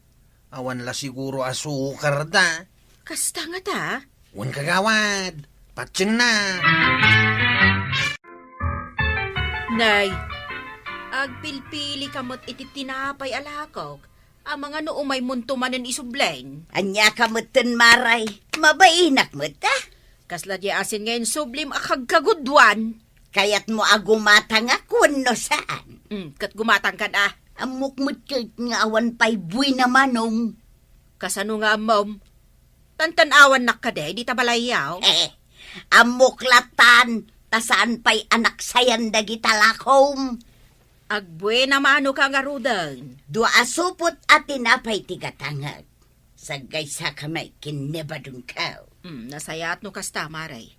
Awan la siguro asukar da. Kasta ngata? Wen, kagawad. Patienna. Nay, agpilpilika met iti tinapay a lakok. Amangan no umaymonto manen isublen. Ania ka metten, Maray? Mabainak met, ah. Kasla diay asin nga insublim a kagkaguduan. Kayatmo a gumatangak wenno saan? Hmm, ket gumatangkan a. Ammok met ket nga awan pay buena manong. Kasano nga ammom? Tantan-awannak kadi dita balayyo? Eh, ammok lattan, ta saan pay a naksayan dagita lakom. Agbuena manoka ngaruden. Dua a supot a tinapay ti gatangek. Saggaysaka met ken ni Badongko. Hmm, nasayaat no kasta, Maray.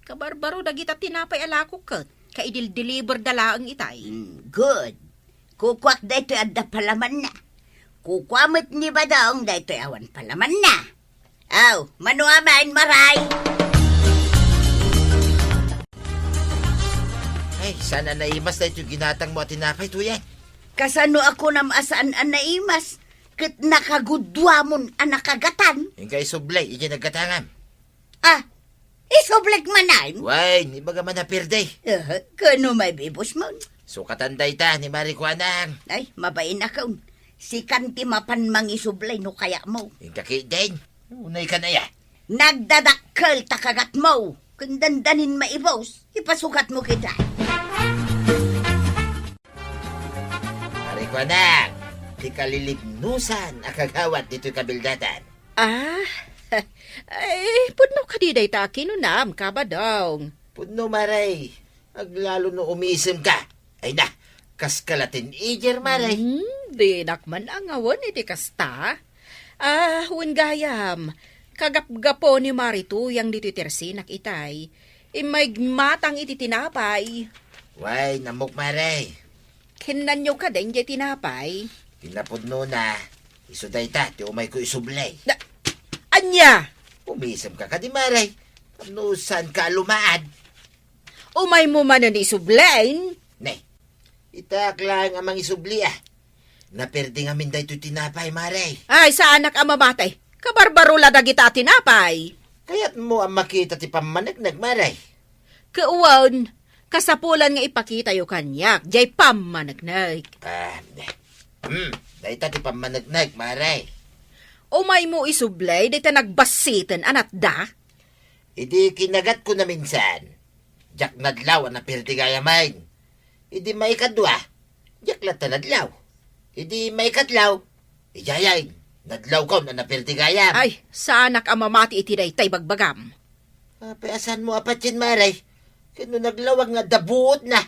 Kabarbaro dagita tinapay a lakok ket, kaidildiliberda laeng itay. Hmm, good. Kukuak daytoy adda palamanna. Kukua met ni Badong daytoy awan palamanna. Aw, mano amin, Maray? Ay, saan a naimas daytoy ginatangmo a tinapay, Tuyang? Kasano a kunam a saan a naimas? Ket nakaguduamon a nakagatan. Inka isubli, idiay naggatangam. Ah, isublek manen? Wen, ibaga man a pirdi. Eh, kano maibibos mon? Sukatan dayta ni Mari Kuanang. Ay, mabain akon. Sikan ti mapan mangisubli no kayatmo. Inka ketdin. Unay ka na ya. Nagdadakkel ta kagatmo. Ken dandanin maibos, ipasukatmo kita. Mari Kuanang, ti kalilibnosan a kagawad ditoy kabildatan. Ah, ay, pudno kadi dayta a kinunam, Ka Badong. Pudno, Maray. Aglalo no umisemka. Ay na, kas ka la teenager, Maray. Hmm, dinak man angawen iti kasta. Ah, wen gayam, kagapgapo ni Mari Tuyang ditoy tersinak itay. Immayeg matang iti tinapay. Wen, ammok, Maray. Kennanyo kadin diay tinapay? Ti napudnona, isu dayta ti umayko isubli. Da-, ania? Umisemka kadi, Maray? Tapno saanka a lumaad. Umaymo manen isubli? Ne, itak laeng a mangisubli, ah. Naperdi ngamin daytoy tinapay, Maray. Ay, saanak a mamati. Kabarbaro la dagita a tinapay. Kayatmo a makita ti pammaneknek, Maray? Ket wen, kasapulan nga ipakitayo kaniak diay pammaneknek. Ah, hmm, dayta ti pammaneknek, Maray. Umaymo isubli dayta nagbassiten a natda? Idi kinagatko naminsan, diak nadlaw a naperdi gayamen. Idi maikadua, diak latta nadlaw. Idi maikatlo, idiayen, nadlawkon a naperdi gayam. Ay, saanak a mamati iti dayta ibagbagam. Apay a saanmo a patien, Maray? Ken no naglawag nga adda buotna.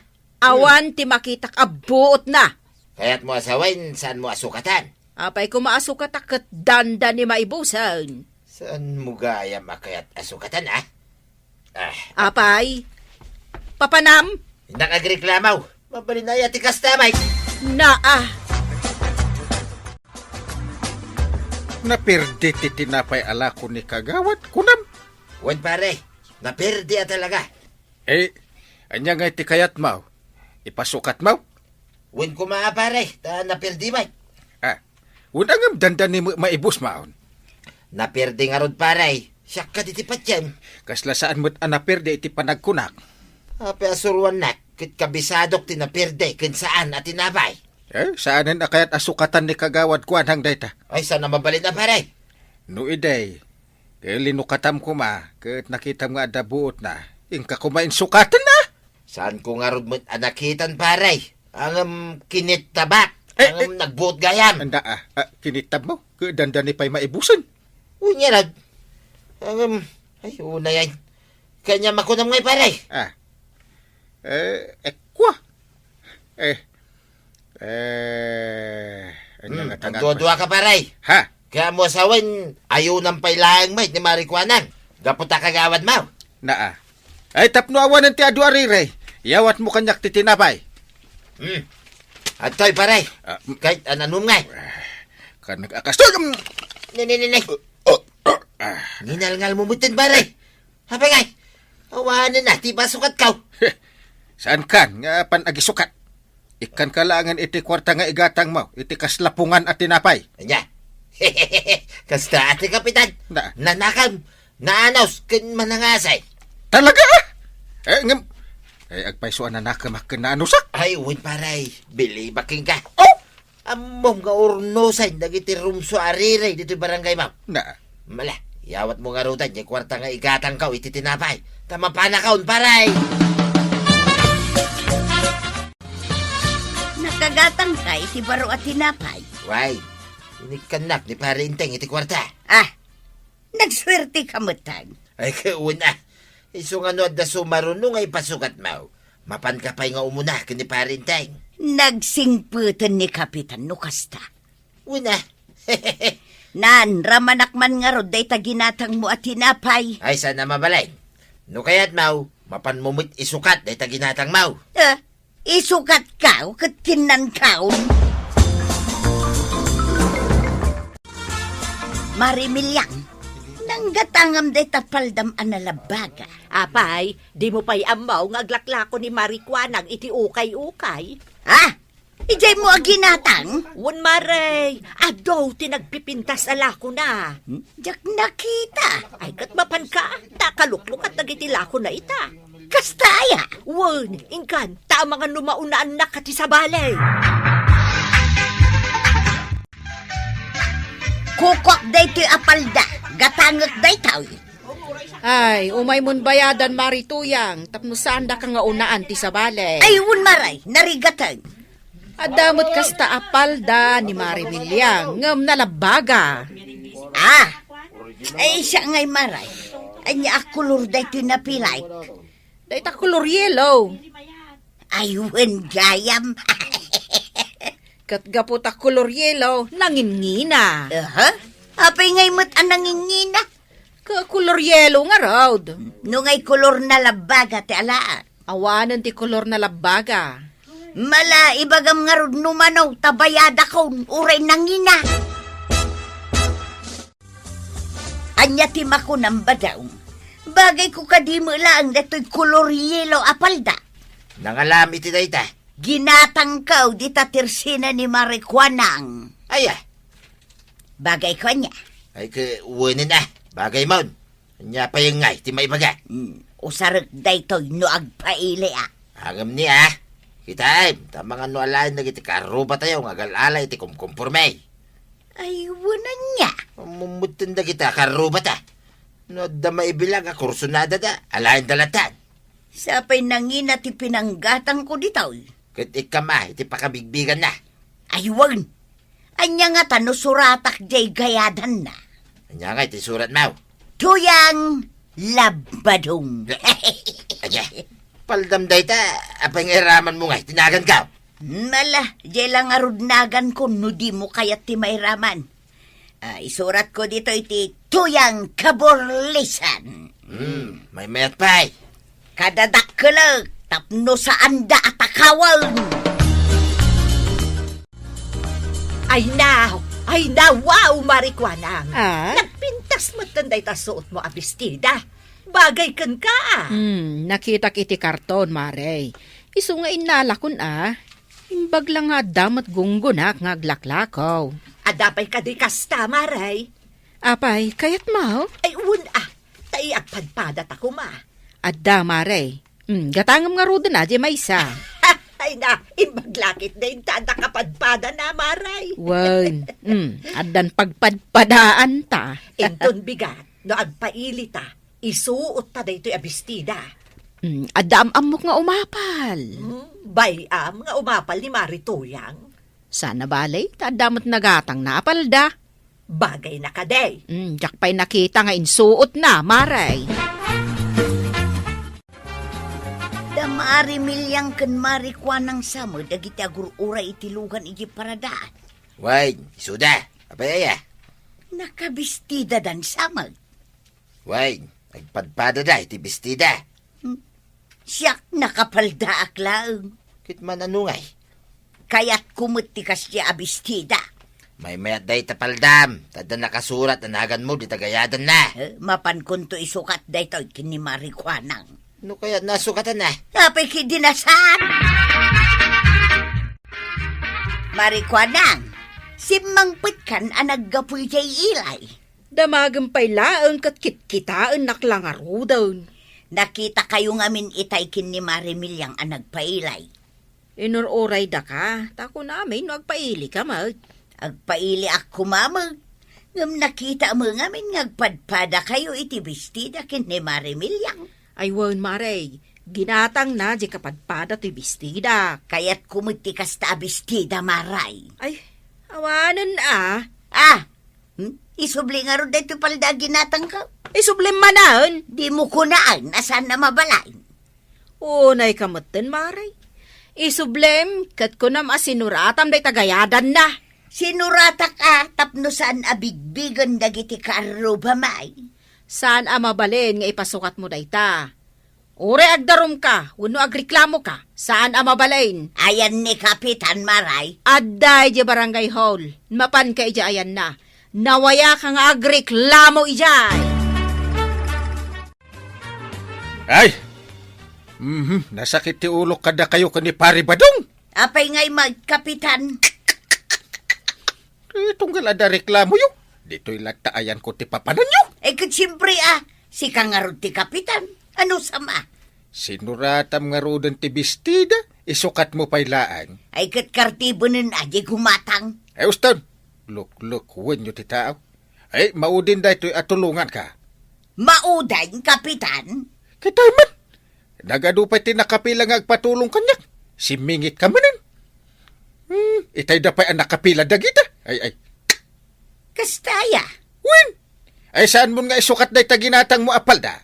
Awan ti makitak a buotna. Kayatmo a sawen, saanmo a sukatan? Apay koma a sukat a ket dandani maibusen? Saanmo gayam a kayat a sukatan, a? Ah. Apay, papanam? Innak agreklamo. Mabalin aya ti kasta, Mike? Naa. Napirdi ti tinapay a lako ni Kagawad, kunam? Wen, pare. Napirdi a talaga. Eh, ania ngay ti kayatmo? Ipasukatmo? Wen koma, pare, ta napirdi met. Ah, wen a ngem dandani met maibusmon? Napirdi ngarud, pare. Siak kadi ti patiem. Kasla saan met a napirdi iti panagkunak. Apay a suruannak ket kabisadok ti napirdi ken saan a tinapay? Eh, saanen a kayat a sukatan ni Kagawad Kuanang dayta. Ay, saan a mabalin a, pare? No idi, ket linukatam koma, ket nakitam nga adda buotna, inka koma insukaten, a? Saanko ngarud met a nakitan, pare. Ngem kinittabak. Eh, ngem eh. Nagbuot gayam. Anda, a? A, kinittabmo? Ket dandani pay maibusen? Unya nag-, ngem, ay, unay ay. Kanya makunam ngay, pare. A. Eh, ekwa. Eh. Eh, anya Hmm, nga tangan agduadua ko? Ka, pare. Ha? Kaya mo asawen, ayunan pay laeng met ni Mari Kuanang. Gapu ta kagawad mo. Naa. Ay, tapno awanen ti adu a riri, yawatmo kaniak ti tinapay. Hmm. Adtoy, pare. Ah, m- Kahit ananum nga. Kan nag-akas to, um, Ne, ne, ne, ne. Oh, oh, ah. Ninalngal mo mutin, pare. Apay ngay? Awanen na, ti pasukatko. Saan kan nga apan agisukat? Ikkanka laengen iti kuarta nga igatangmo iti kaslapungan a tinapay. Anya? Kasta ti kapitan. Na. Nanakam, naanos, ken manangasay. Talaga? Eh, ngem, eh, agpayso a nanakemak ken naanusak? Ay, wen, pare. Bilibak kenka. Oh! Ammom nga urnosen dagiti rumso a riri ditoy barangay, ma'am. Na. Mala, yawatmo ngaruden ti kuarta nga igatangko iti tinapay. Ta mapanakon, pare! Nakagatangka iti baro a tinapay. Way, inikkannak ni Pare Enteng iti kuarta. Ah, nagsuerteka metten. Ay, wen a. Isu nga no adda sumaruno nga ipasukatmo, mapanka pay nga umuna ken ni Pare Enteng. Nagsingpeten ni Kapitan no kasta. Wen a. Nanramanak man ngarud dayta ginatangmo a tinapay. Ay, saan a mabalin. No kayatmo, mapanmo met isukat dayta ginatangmo. Ah, isukatka ket kinnankaon. Mari Miliang, nanggatangam dayta paldam a nalabbaga. Apay, dimo pay ammo nga aglaklako ni Mari Kuanang iti ukay-ukay? Ha? Idiaymo a ginatang? Wen, Mari, adu ti nagpipintas a lakona. Hmm? Diak nakita. Ay, ket mapanka, ta kaluklukat dagiti lakona ita. Kasta aya? Wen, inkan, ta amangan no maunaannak a ti sabali. Kukuak daytoy a palda, gatangek daytoy. Ay, umaymon bayadan, Mari Tuyang, tapno saandaka nga unaan ti sabali. Ay, wen, Mari, narigaten. Adda met kasta a palda ni Mari Miliang, ngem nalabbaga. Ah, ay, siak ngay, Mari. Ania a kolor daytoy napilak? Dayta kolor yellow. Ay, wen gayam. Ket gapu ta kolor yellow, nangingina. Aha? Apay ngay met a nangingina? Ket kolor yellow ngarud. No ngay kolor nalabbaga ti alaak? Awanen ti kolor nalabbaga. Mala, ibagam ngarud no mano, ta bayadakon, uray nangina. Ania ti makunam, Badong? Bagayko kadi met laeng daytoy kolor yelo a palda? Nangalam iti dayta. Ginatangko dita tersina ni Mari Kuanang. Aya? Bagayko ania? Ay, ke, wenen a. Bagaymon. Ania pay ngay ti maibaga? Hmm, usarek daytoy no agpaili a. Ngem ni a. Kitaem, ta amangan no alaen dagiti karrubatayo nga agal-ala iti kumkumporme. Ay, wen ania? Mummutten dagita karrubata. No adda maibilang a kursunadada, alaenda latan. Sapay nangina ti pinanggatangko ditoy. Ket ikka met iti pakabigbiganna. Ay, wen. Ania ngata no suratak diay gayadanna? Ania ngay ti suratmo? Tuyang Labbadong. Ania? Paldam dayta, apay nga iramanmo ngay ti naganko? Mala, diay la ngarud naganko no dimo kayat ti mairaman. Ah, isuratko ditoy ti Tuyang Kaburlisan. Hmm, maymayat pay. Kadadakkelek tapno saanda a takawen. Ay na! Ay na! Wow, Mari Kuanang! Ah? Nagpintas metten dayta suotmo a bestida. Bagay kenka, ah. Hmm, nakitak iti karton, Mare. Isu nga innalakon, ah. Imbag la nga adda met gunggonak nga aglaklakaw. Adda pay kadi kasta, Mare? Apay, kayatmo? Ay, wen, ah. Ta agpadpadata koma. Adda, Mare. Hmm, gatangem ngaruden a, diay maysa. Ay na, imbag la ketdi inta adda kapadpadana, Mare. Wen, hmm, addan pagpadpadaanta. Inton bigat, no agpailita, isuotta daytoy a bestida. Hmm, adda am-ammok nga umapal. Hmm, bay-am nga umapal ni Mari Tuyang. Saan a bale, ta adda met nagatangna a palda. Bagayna kadi. Hmm, diak pay nakita nga insuotna, Mare. Da Mari Miliang ken Mari Kuanang sa met dagiti agur-uray iti lugan iti paradaan. Wen, isuda. Apay aya? Nakabestidadan sa met. Wen, agpadpadada iti bestida. Hmm. Siak, nakapaldaak laeng. Ket man, ano ngay? Kayatko met ti kasdiay a bestida. Maymayat dayta paldam, ta adda nakasurat a naganmo dita gayadanna. Eh, mapankonto isukat daytoy ken ni Mari Kuanang. No kayat nasukatanna? Apay ketdi na saan? Mari Kuanang, simmangpetkan a naggapu idiay ilay. Damagem pay laeng ket kitkitaennak la ngaruden. Nakitakayo ngamin itay ken ni Mari Miliang a nagpailay. Inur-uraydaka, ta kunam no agpailika met. Agpailiak koma met, ngem nakitaem ngamin nga agpadpadakayo iti bestida ken ni Mari Miliang. Ay wen, Mare, ginatangna diay kapadpada ti bestida. Kayatko met ti kasta a bestida, Mare. Ay, awanen a. Ah, hmm? Isubli ngarud daytoy palda a ginatangko. Isublem manen. Dimo kunaan a saan a mabalin. Unayka metten, Mare. Isublem, ket kunam a sinuratam dayta gayadanna. Sinuratak a tapno saan a bigbigen dagiti kaarrubam ay. Saan a mabalin nga ipasukatmo dayta. Uray agdarumka wenno agreklamoka, saan a mabalin. Ayan ni Kapitan, Mare? Adda idiay barangay hall. Mapanka idiay ayanna. Nawayaka nga agreklamo idiay. Ay! Mhm, nasakit ti ulok kadakayo ken ni Pari Badong. Apay ngay met, Kapitan? Eh, tunggal adda reklamoyo. Ditoy latta ayanko ti papananyo. Eh, ket siempre, ah, sika ngarud ti kapitan. Ano sama? Sinuratam ngaruden ti bestida, isukatmo pay laeng. Ay, ket kartibenen a diay gumatang. Ay, uston, luklukuenyo ti tao. Ay, maudin daytoy a tulonganka. Maudin, Kapitan? Ket ay man. Nagadu pay ti nakapila nga agpatulong kaniak. Simmingitka manen. Hmm, itayda pay a nakapila dagita. Ay, ay. Kasta aya? Wen. Ay, saanmon nga isukat dayta ginatangmo a palda?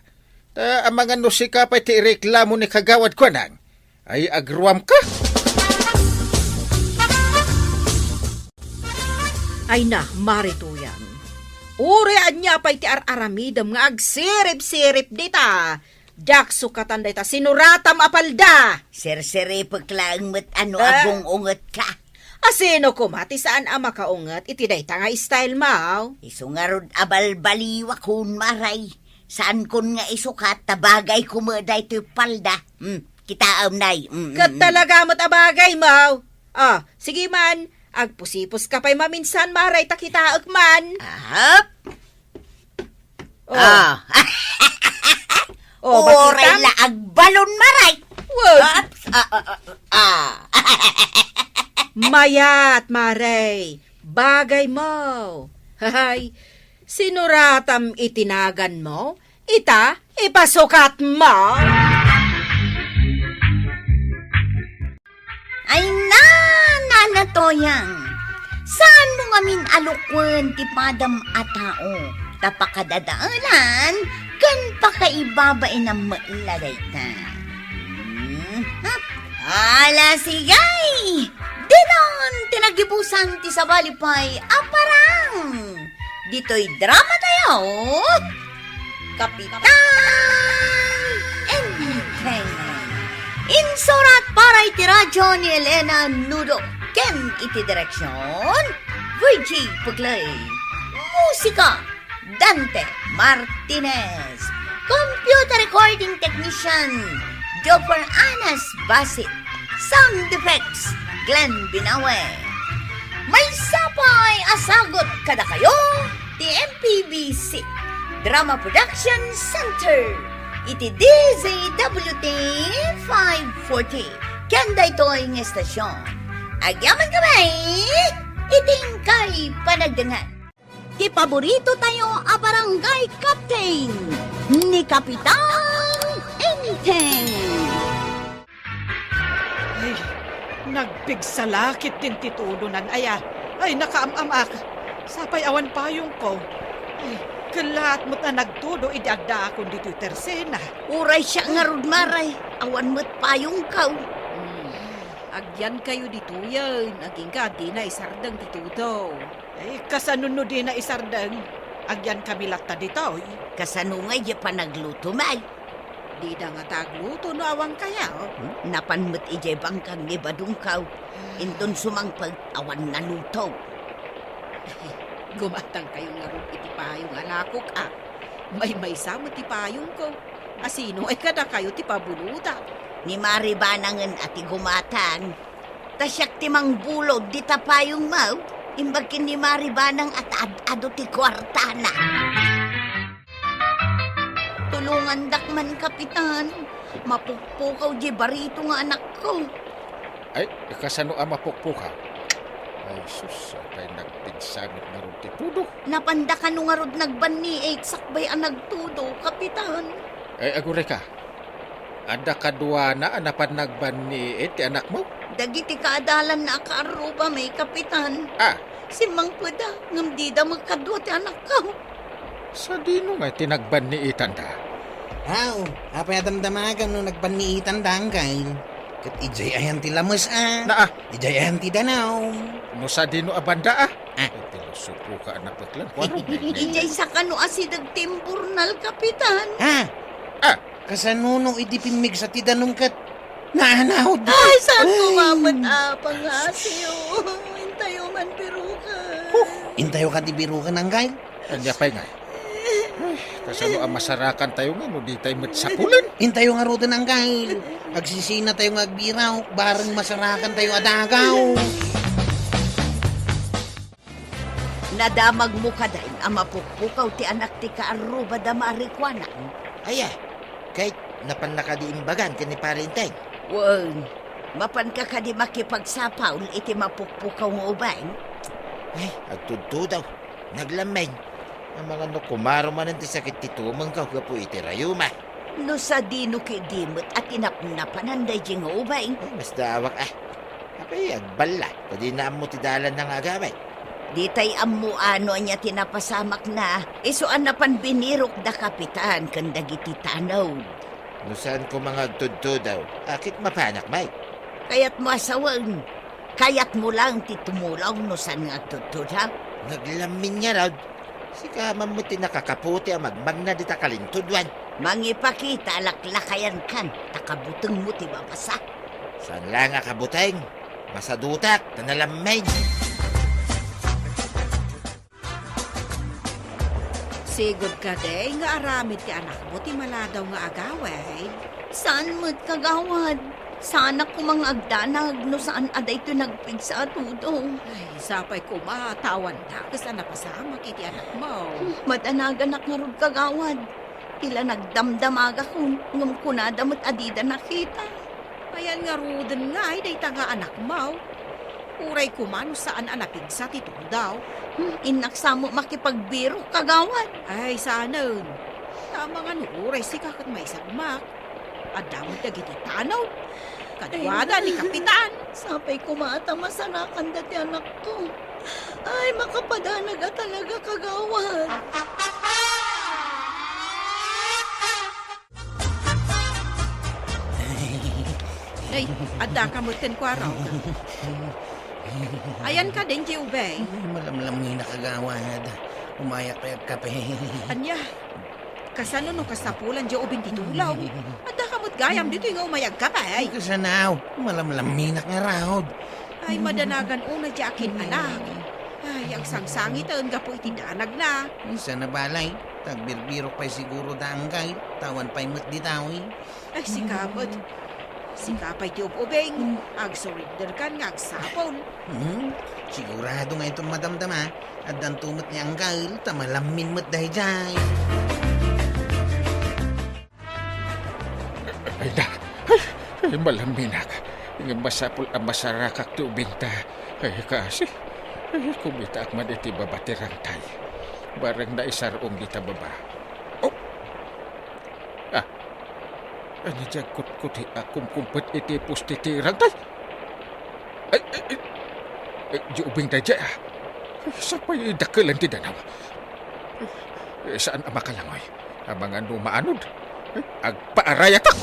Ta amangan no sika pay ti ireklamo ni Kagawad Kuanang. Ay, agruamka. Ay na, Mari Tuyang. Uray ania pay ti ar-aramidem nga agsirip-sirip dita. Diak sukatan dayta sinuratam a palda. Sirsiripek laeng met a no Ah. agung-ungetka. Asino koma ti saan a makaunget iti dayta nga style, maw? Isu ngarud a balbaliwakon, Mare. Saankon nga isukat ta bagayko met daytoy palda. Hmm, kitaem, Nay. Mm, Ket mm, mm. talaga met a bagay, maw? Ah, sige man, agpusiposka pay maminsan, Mare, ta kitaek man. Ahap. Oh. Ah. Oh, Uray bakit la agbalon, Mare. Wag. Oops. Ah, ah, ah, ah. Mayat, Mare. Bagaymo. Hay, sinuratam iti naganmo, ita, ipasukatmo. Ay na, Nana Toyang, saanmo ngamin a lukuen ti padam a tao, ta pakadadaelan ken pakaibabainam met la dayta. Hmm, ha? Ala, sigay! Dinon ti nagibusan ti sabali pay a parang! Ditoy drama tayo, Kapitan Enteng. Insurat para iti radyo ni Elena Nudo ken iti direksyon, Virgie Puglay. Musika, Dante Martinez. Computer recording technician, Jopper Anas Basit. Sound effects, Glenn Binawe. Maysa pay a sagut kadakayo ti M P B C Drama Production Center iti D Z W T five forty. Ken daytoy nga estasyon, agyaman kami iti inkay panagdangan. Ti paborito tayo a barangay captain, ni Kapitan Enteng. Ay, nagpigsa la ketdin ti tudonan, aya. Ay, nakaam-amak. Sapay awan payongko. Ay, kellaat met a nagtudo idi addaakon ditoy tersena. Uray siak ngarud, Mare, awan met payongko. Hmm. Agyankayo ditoyen, agingga a dina isardeng ti tudo. Ay, kasano no dina isardeng? Agyankami latta ditoy. Kasano ngay diay panagluto, May? Dida ngata agluto no awankayo. Napan met idiay bangkang ni badongko. Inton sumangpet, awan naluto. Gumatangkayo ngarud iti payong a lakok, a. Maymaysa met ti payongko. A sino ngay kadakayo ti pabulota? Ni Mari Banangen a ti gumatang. Ta siak ti mangbulod dita payongmo, imbag ken ni Mari Banang a ta ad-adu ti kuartana. Tulongandak man, Kapitan. Mapukpukaw diay barito nga anakko. Ay, kasano a mapukpukaw? Ay, sus, apay nagpigsa met ngarud ti tudo. Napanda kano ngarud nagbanniit sakbay a nagtudo, Kapitan? Ay, agurayka. Adda kaduana a napan nagbanniit ti anakmo? Dagiti kaadalanna a kaarruba, May, Kapitan. Ah. Simmangpetda, ngem dida met kadua ti anakko. Sadino ngay ti nagbanniitanda? Aw, apay a damdamagam no nagbanniitanda, Angkel? Ket idiay ayan ti lames, a? Naa. Idiay ayan ti danaw. No sadino a banda, a? Ah. Iti lusupo ka a napeklan. Kuaro, May, May, May. Idiay sakano a sideg ti imburnal, Kapitan. Ah. Ah. Kasano no idi pimmigsa ti danum ket naanawda? Ay, saan ko mamet a pangasiw? Intayo man biruken. Huh, intayo kadi biruken, Angkel? Ania pay ngay? Ay, kasano a masarakantayo ngay no ditay met sapulen? Intayo ngaruden, Angkel. Agsisinatayo nga agbiraw, bareng masarakantayo a dagaw. Nadamagmo kadi a mapukpukaw ti anak ti kaarruba da Mari kuana? Aya, ket napanna kadi imbagan ken ni Pari Enteng? Wen, mapanka kadi makipagsapaul iti mapukpukaw nga ubing? Ay, agtudtudaw. Naglammeng. Amangan no kumaro manen ti sakit ti tumengko gapu iti rayuma. No sadino ketdi met a tinapnapanan daydiay nga ubing? Ay, masdaawak, a. Apay, agballa, ta dina ammo ti dalanna nga agawid. Ditay ammo no ania ti napasamakna, isu a napan binirok da Kapitan ken dagiti tanod. No saan koma nga agtudtudaw, a ket mapanak, May? Kayatmo a sawen, kayatmo laeng ti tumulong no saan nga agtudtudaw? Naglammeng ngarud, sika man met ti nakakaputi a magmagna dita kalintudoan. Mangipakita a laklakayankan, ta kabutengmo ti mabasa. Saan laeng a kabuteng, masadutak, ta nalammeng. Sigud kadi nga aramid ti anakmo ti maladaw nga agawid? Saan met, kagawad. Saanak koma nga agdanag no saan a daytoy nagpigsa a tudo. Ay, sapay koma ta awan dakes a napasamak iti anakmo. Madanaganak ngarud, kagawad. Ti la nagdamdamagakon, ngem kunada met a dida nakita. Ayan ngaruden ngay dayta nga anakmo. Uray koma no saan a napigsa ti tudo. Hmm, innak sa met makipagbirok, kagawad. Ay, saanen. Amangan no uray sika ket maisagmak. Adda met dagiti tanod. Kaduada ni Kapitan. Sapay koma ta masarakanda ti anakko. Ay, makapadanag a talaga, kagawad. Ay, adda ka metten kuarok. Ayan ka din, Jubeng. Ay, malamlaminak, kagawad. Umayak pay agkape. Ania? Kasano no kasapulan diay ubing ti tulong? Adda ka met gayam ditoy nga umay agkape. Ay, kasano? Malamlaminak ngarud. Ay, madanagan unay diay akin-anak. Ay, agsangsangiten gapu iti danagna. Ay, sana balay. Tagbirbirok pay siguro da, Angkay. Tawan pay met ditoy. Ay, sika met. Sika pay ti ub-ubing. Agsurrender kan nga agsapul. Hmm? Sigurado nga iton madamdama. Addanto met ni Angkay, ta malammin met daydiay. Ay, na. Ay, ay, malamminak. Ngem masapul a masarakak ti ubingta. Ay, kaasi. Ay, kumitaak man iti baba ti rangtay. Bareng naisar-ong dita baba. Oh! Ah. Ania diay agkutkuti a kumkumpet iti poste ti rangtay? Ay, ay, ay. Eh, diay ubing daydiay, ah. Sapay dakkelen ti danaw. Eh, saan a makalangoy. Amangan no maanod. Eh, agpaarayatak.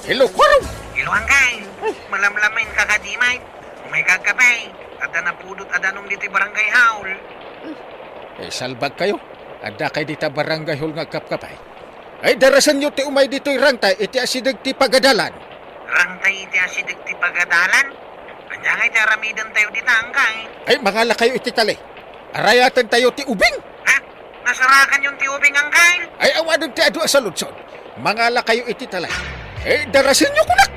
Hello, Kuarog! Hello, Angkay. Malamlamin ka kadi, mate. Umay ka agkape. Adda napudot a danum ditoy barangay hall. Eh, salbag kayo. Adda kay dita barangay hall nga agkapkapay. Ay, darasenyo ti umay ditoy rangtay iti asideg ti pagadalan. Rangtay iti asideg ti pagadalan? Ania ngay ti aramiden tayo dita, Angkay? Ay, mangala kayo iti tali. Arayaten tayo ti ubing. Ha? Nasarakan yon ti ubing, Angkay? Ay, awanen ti adu a saludsod. Mangala kayo iti tali. Ay, darasenyo kunak.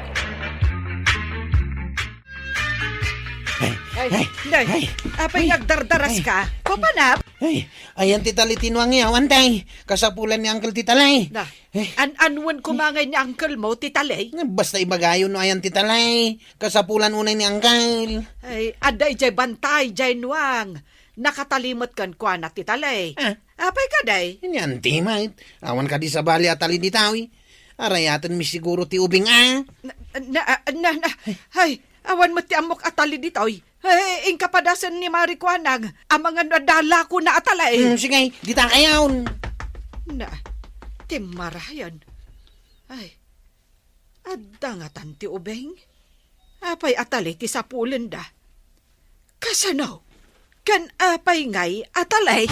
Ay, Ay, ay, Nay, ay, apay ay, nga agdardaras ay, ka? Papanap? Ay, ayan ti tali ti nuang yaw, antay. Kasapulan ni Uncle ti tali. Na, Eh. An-anwen koma ngay ni uncle mo ti tali? Basta ibagayo no ayan ti tali. Kasapulan unay ni Uncle. Ay, adda idiay bantay, diay nuang. Nakatali met kenkuana ti tali. Ah. Apay kadi? Ni Auntie Mait. Awan kadi sabali a tali ditoy. Arayaten mi siguro ti ubing a. Na, na, na, na, ay, awan met ti ammok a tali ditoy. Ay, inka padasen ni Mari Kuanang, amangan no adda lakona a tali. Hmm, sige, dita kayon. Na, ti marayan. Ay, adda ngatan ti ubing? Apay a tali ti sapulenda? Kasano? Ken apay ngay a tali?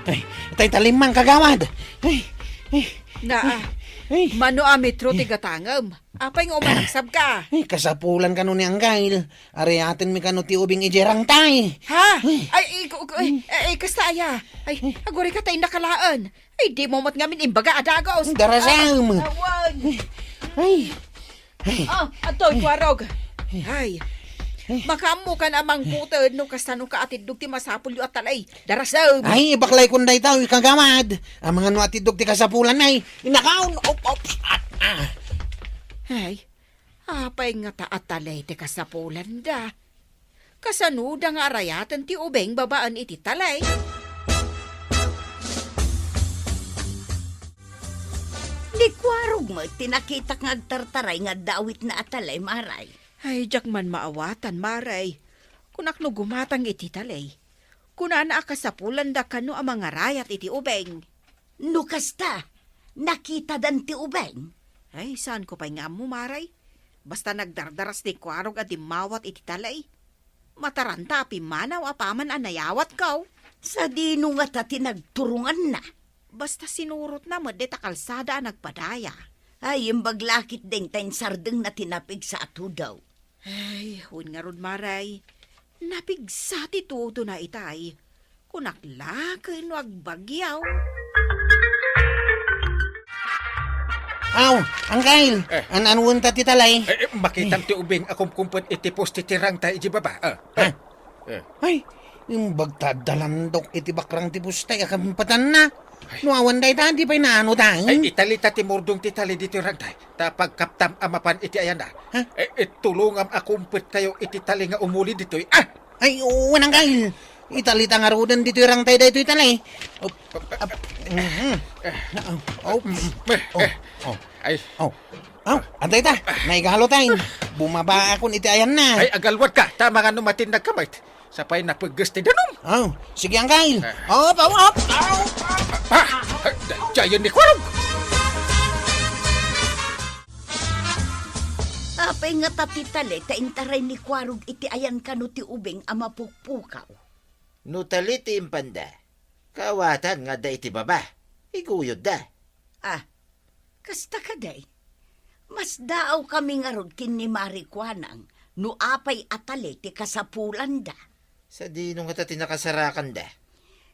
Ay, tay talimang kagawad. Ay, ay, Naa, ay, ay. Mano a metro ti gatangem? Apay nga umanagsab ka? Ay, kasapulan kano ni Anggail. Arayaten mi kano ti ubing idiay rangtay. Ha? Ay. Ay, iku-, iku-, ay, ay, kasta aya. Ay, aguri ka ta innak a laen. Ay, di mo met ngamin imbaga a dagos. Darasam. Ah, awan. Ay. Ay. Ah, adtoy, Kuarog. Ay. Makaammo kan a mangkuted no kasano ka atiddog ti masapulyo a talay. Darasam. Ay, baklay kun dayta, uy, kagawad. Amangan no atiddog ti kasapulan, ay. Inakaon. Op, op. Ah, ah. Ay, apay ngata a talay ti kasapulanda? Kasanoda nga arayaten ti ubing babaen iti talay? Ni Kuarog met ti nakitak nga agtartaray nga adda awitna a talay, Maray. Ay, diak man maawatan, Maray. Kunak no gumatang iti talay. Kunana a kasapulanda kano a mangarayat iti ubing. No kasta, nakitadan ti ubing? Ay, saanko pay nga ammo, Maray. Basta nagdardaras ni Kuarog a dimmawat iti talay. Mataranta a pimmanaw apaman a nayawatko. Sadino ngata ti nagturonganna? Basta sinurotna met dayta kalsada a nagpadaya. Ay, imbag la ketdin ta insardengna ti napigsa a tudo. Ay, wen ngarud, Maray. Napigsa ti tudona itay. Kunak la ken no agbagyaw. Aw, Anggail, eh. An-anuenta ti talay? Eh, eh, makitam ti ubing a kumkumpet iti poste ti rangtay iti baba. Ah, ah. Eh. Ay, imbag ta adda landok iti bakrang ti poste a kampatanna. Ay. No awan dayta, di pay naano tayo. Ay, italita ti murdong ti tali ditoy rangtay. Ta pagkaptam a mapan iti ayanna. Ha? Eh, eh, tulongam a kumpet kayo iti tali nga umuli ditoy. Ah! Ay, wen, Anggail. Italita ngaruden ditoy rangtay daytoy tali. Op, op, mhm. Oh, oh, eh, oh, eh. Oh. Ay. Oh. Oh, adtoy ta. Naigalo tayo. Bumaba akon iti ayanna. Ay, agalwad ka. Tama nga no matinnag ka, mate. Sapay napegges ti danum. Oh, sige, Anggail. Ah. Op, op, op. Op, op. Ah! Daydiayen ni Kuarog! Apay ngata ti tale ta intaray ni Kuarog iti ayan kano ti ubing a mapukpukaw? No tale ti impanda, kaawatan nga adda iti baba. Iguyodda. Ah, kasta kadi? Masdaawkami ngarud ken ni Mari Kuanang no apay a tale ti kasapulanda. Sadino ngata ti nakasarakanda?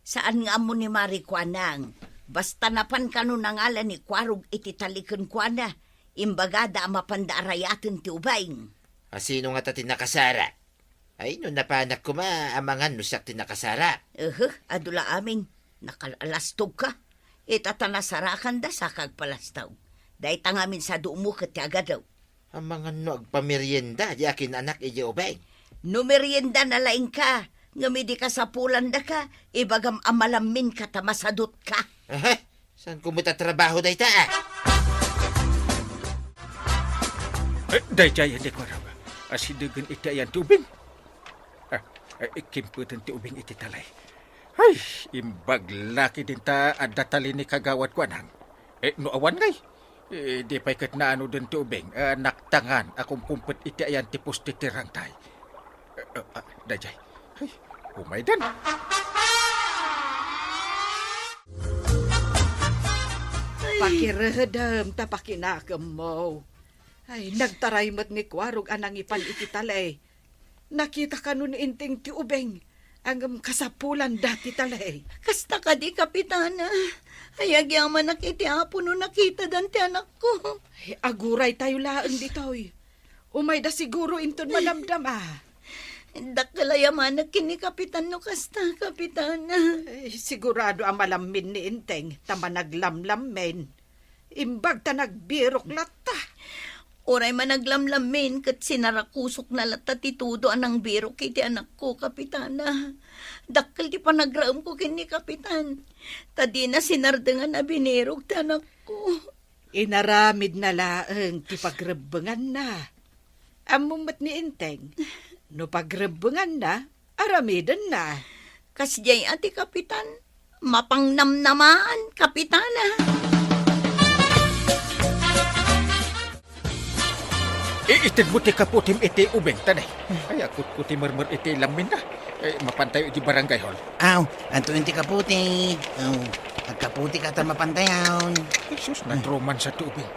Saan nga ammo ni Mari Kuanang. Basta napan kano nangala ni Kuarog iti tale kenkuana, imbagada a mapanda a rayaten ti ubing. A sino ngata ti nakasarak? Ay, no napanak koma, amangan no siak ti nakasarak. Ehe, adu la amin. Nakal-alastogka. Ita ta nasarakanda, saka agpalastog. Dayta ngamin sa dumo ket ti agadu. Amangan no agpamerienda di akin-anak idiay ubing. No meriendana laeng ka, ngem idi kasapulandaka, ibagam a malamminka ta masadutka. Aha, saan ko met a trabaho dayta, ah? Eh, daydiay, Kuarog. Asidegen iti ayan ti ubing. Ah, eh, kimpeten ti ubing iti tale. Ay, imbag la ketdin ta adda tale ni Kagawad Kuanang. Eh, no awan ngay, eh, di pay ket naanoden ti ubing, eh, naktangan a kumkumpet iti ayan ti poste ti rangtay. Eh, eh, ah, daydiay. Ay, umaydan. Ay. Pakiredem ta pakinakemmo. Ay, nagtaray met ni Kuarog a nangipan iti tale. Nakita kano ni Enteng ti ubing, ngem kasapulanda ti tale. Kasta kadi, Kapitana? Ay, agyamanak iti Apo no nakitadan ti anakko. Ay, aguraytayo laeng ditoy. Umayda siguro inton madamdama. Dakkel a yamanek ken ni Kapitan no kasta, Kapitana. Ay, sigurado a malammin ni Enteng ta managlamlammin. Imbag ta nagbirok latta. Uray managlamlammin ket sinarakusokna latta ti tudo a nangbirok iti anakko, Kapitana. Dakkel ti panagraemko ken ni Kapitan. Ta dina sinardengan a binirok ti anakko. Inaramidna laeng ti pagrebbenganna. Ammom met ni Enteng, no pagrebbenganna, aramidenna. Kasdiay a ti Kapitan, mapangnamnamaan, Kapitana. Iitedmo ti kaputim iti ubing, tanay. Ay, akutkuti mermer iti lamminna. Eh, mapantayo iti barangay hall. Aw, adtoyen ti kaputi. Aw, agkaputika ta mapantayon. Jesus, nadruman sa tubig.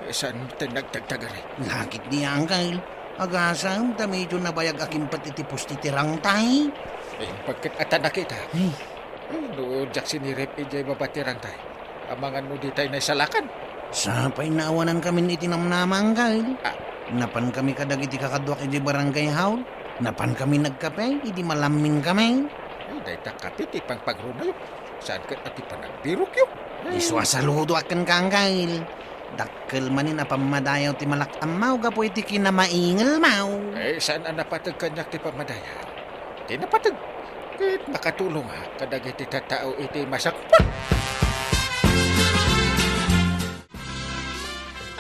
Eh, saan ti nagtagtagari? Lakit di, Uncle. Agasam, ta medyo nabayag a kimpet iti poste ti rangtay. Eh, bakit ata nakita? Ay. Eh, no, diak sinirip idiay baba ti rangtay. Amangan no ditay naisalakan. Sapay naawanan kami iti namnama, Uncle. Ah. Napan kami kadagiti kakaduak idiay barangay hall. Napan kami nagkape, idi malammin kami. Ay, dayta kape ti pangpagrunayo. Saan ket a ti panagbirokyo? Isu a saludo a kenka, Uncle. Dakkel manen a pammadayaw ti malak-ammaw gapu iti kinamaingelmaw. Eh, saan a napateg kaniak ti pammadayaw? Ti napateg, ket makatulongak kadagiti tattao iti masakbak.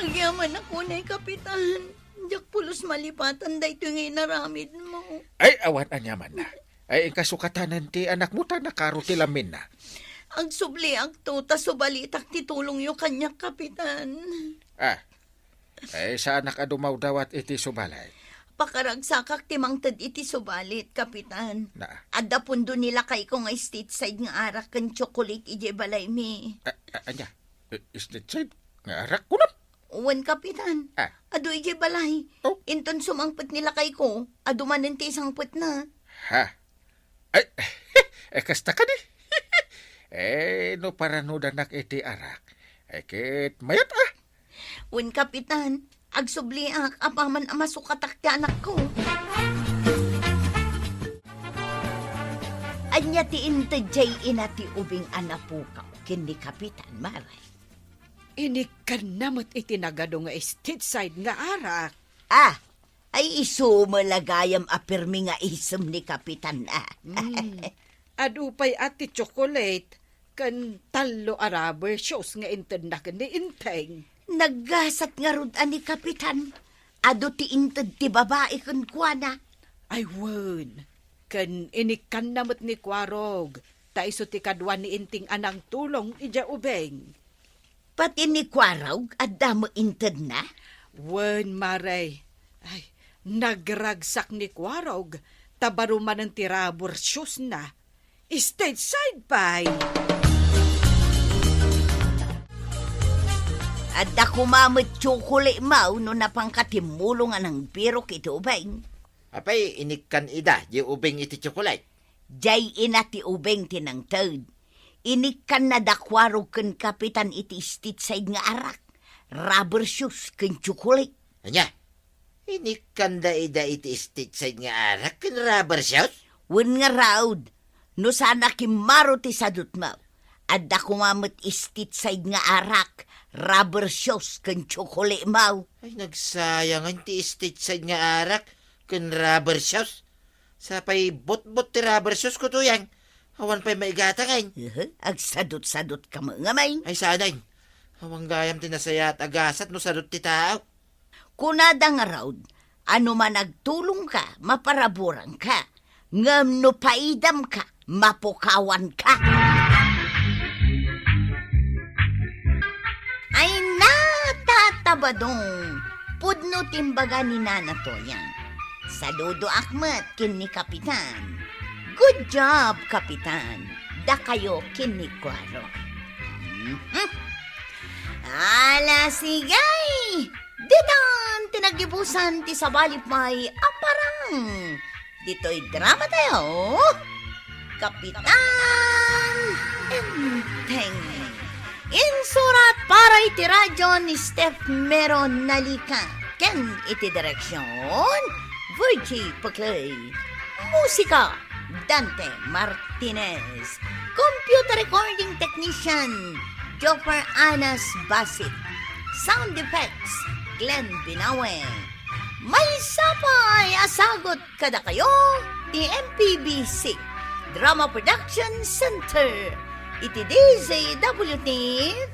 Agyamanak unay, Kapitan. Diak pulos malipatan daytoy nga inaramidmo. Ay, awan aniamanna. Ay, inka sukatanen ti anakmo ta nakaro ti lamminna. Agsubliakto ta subalitak ti tulongyo kaniak, Kapitan. Ah. Ay, saanak a dumawdawat iti subalit. Pakaragsakak ti mangted iti subalit, Kapitan. Na. Adda pundo ni lakayko nga stateside nga arak ken tsokolate idiay balaymi. A-, a-, ania? I-, stateside nga arak, kunam? Wen, Kapitan. Ah. Adu idiay balay. Oh. Inton sumangpet ni lakayko, adu manen ti isangpetna. Ha? Ay, eh, kasta kadi? Eh, no paranudanak iti arak, eh, ket mayat, ah. Wen, Kapitan, agsubliak apaman a masukatak ti anakko. Ania ti inted diay ina ti ubing a napukaw ken ni Kapitan, Mare? Inikkanna met iti nagadu nga stateside nga arak. Ah, ay isu met la gayam a pirmi nga isem ni Kapitan, ah. Hmm. Adu pay a ti tsokolate ken tallo a rubber shoes nga intedna ken ni Enteng. Naggasat ngarud a ni Kapitan, adu ti inted ti babai kenkuana. Ay wen, ken inikkanna met ni Kuarog ta isu ti kadua ni Inting a nangtulong idiay ubing. Pati ni Kuarog, adda met intedna? Wen, Mare. Ay, nagragsak ni Kuarog, ta baro manen ti rubber shoes na. Stateside pay! Adda koma met tsukulitmo no napanka timmulong a nangbirok iti ubing. Apay, inikkan ida, di ubing iti tsukulit? Diay ina ti ubing ti nangted. Inikkanna da Kuarog ken Kapitan iti stateside nga arak, rubber shoes, ken tsukulit. Ania? Inikkanda ida iti stateside nga arak ken rubber shoes? Wen ngarud, no saan a kimmaro ti sadutmo, adda koma met stateside nga arak, rubber shoes, ken tsukulitmo. Ay, nagsayangan ti stateside nga arak ken rubber shoes. Sapay butbot ti rubber shoes ko, Tuyang. Awan pay maigatangen. Ehe, agsadut-sadutka met ngamin. Ay, saan, ay. Awan gayam ti nasayaat a gasat no sadut ti tao. Kunada ngarud, no man agtulongka, maparaburanka. Ngem no paidamka, mapukawanka. Ay, natatabadong, pudno ti imbaga ni Nana Toyang. Saludoak met ken ni Kapitan. Good job, Kapitan. Dakayo ken ni Kuarog. Mhm. Ala, sige! Ditan ti nagibusan ti sabali pay a parang. Ditoy drama tayo, Kapitan Enteng. Insurat para iti radyo ni Steph Mero Nalica ken iti direksyon, Virgie Paclay. Musika, Dante Martinez. Computer recording technician, Joffer Anas Basit. Sound effects, Glenn Binawe. Maysa pay a sagut kadakayo ti M P B C Drama Production Center iti D Z W T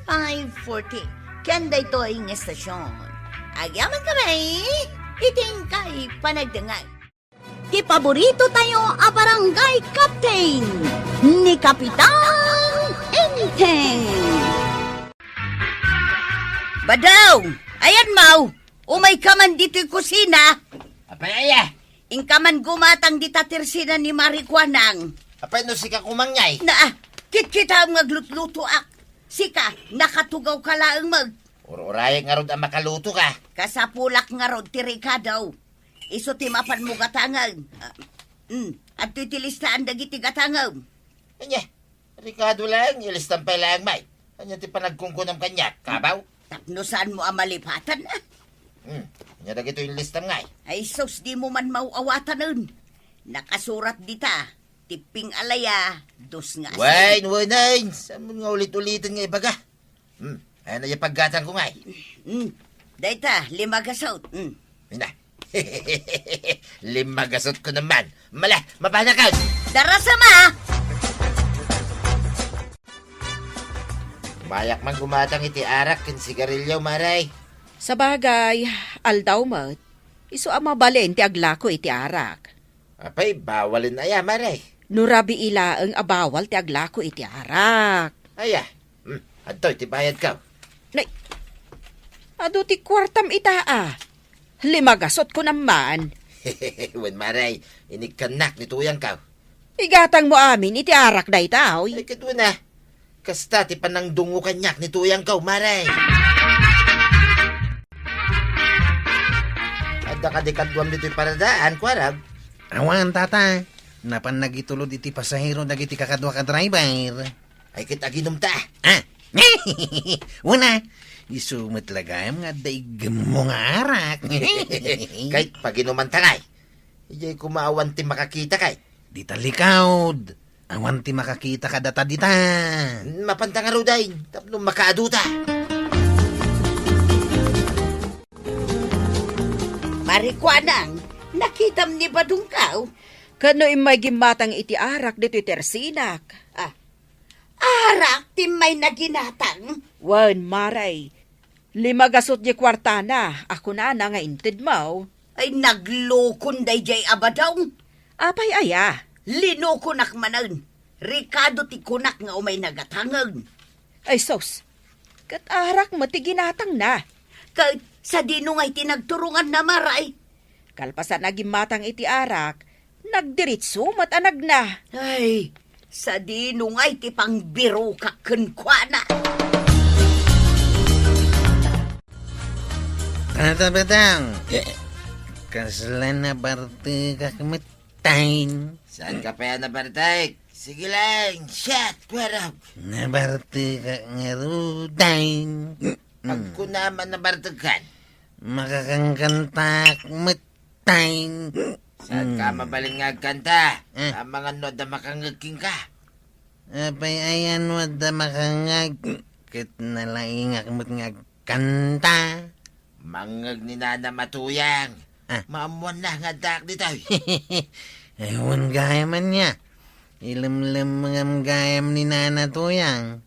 five forty. Ken daytoy nga estasyon, agyamankami iti inkay panagdengngeg. Ti paborito tayo a barangay captain, ni Kapitan Enteng. Badong! Ayan, Mau! Umayka man ditoy kusina! Apay aya? Inka man gumatang dita tersina ni Mari Kuanang. Apay no sika koma ngay? Na, ah, kitkitaem nga aglutlutoak. Sika, nakatugawka laeng met. Ur-urayek ngarud a makalutoka. Kasapulak ngarud ti rikado. Isu ti mapanmo gatangen. Ah, mm, adtoy ti listaan dagiti gatangem. Ania, rikado laeng, ilistam pay laeng, May. Ania ti panagkunkunam kaniak, kabaw? Tapno saanmo a malipatan, ah. Hmm, ania dagitoy ilistam, ngay? Ay sus, dimo man maaw-awatanen. Nakasurat dita, ti ping-alaya, dos nga asin. Wen, wen, ay, saanmo nga ulit-uliten nga ibaga? Hmm, ania dayta paggatangko, ngay? Hmm, dayta, lima gasut. Hmm. Ina. Lima gasutko naman. Mala, mapanakon. Darasam a! Mayak man gumatang iti arak ken sigarilyo, Mare. Sabagay, aldaw met. Isu a mabalin ti aglako iti arak. Apay, bawalen aya, Mare? No rabii laeng a bawal ti aglako iti arak. Aya, hmm, adtoy ti bayadko. Nay, adu ti kuartam ita, a. Lima gasutko naman. Wen, Mare, inikkannak ni tuyangko. Igatangmo amin iti arak dayta, oy. Ay, ket wen a. Kasta ti panangdungngo kaniak ni tuyangko, Mare. Adda kadi kaduam ditoy paradaan, Kuarog? Awan, tata. Napan nagitulod iti pasahero dagiti kakaduak a driver. Ay, ket aginumta? Ah? Wen a, isu met la gayam nga adda iggemmo nga arak. Ket paginumanta ngay. Idiay koma awan ti makakita kay. Dita likaud. Awan ti makakita kadata dita. Mapanta ngaruden, tapno makaaduta. Mari Kuanang, nakitam ni Badongko? Ken no immay gimmatang iti arak ditoy tersinak. Ah, arak ti immay naginatang? Wen, Mare. Lima gasut diay kuartana a kunana nga intedmo. Ay, naglokon daydiay a Badong. Apay aya? Linokonak manen. Ricardo ti kunak nga umay nagatangeg. Ay sus, ket arak met ti ginatangna. Ket sadino ngay ti nagturonganna, Mare? Kalpasan a gimmatang iti arak, nagdiritso met a nagna. Ay, sadino ngay ti pangbirokak kenkuana? Ano to, Betang? Eh. Kasla nabartekak met Tang. Saanka pay a nabartek? Sige lang, shot, kuarog. Nabartekak ngarud, Tang. Agkunam a nabartekkan. Makakankantak met, Tang. Saanka mabalin nga agkanta? Eh. Amangan no adda makangngeg kenka. Apay aya no adda makangngeg, ket nalaingak met nga agkanta. Mangngeg ni Nana Matuyang. Ah. Maammoanna nga addaak ditoy. Ay, wen gayam ania. Ilemlemmengam gayam ni Nana Tuyang.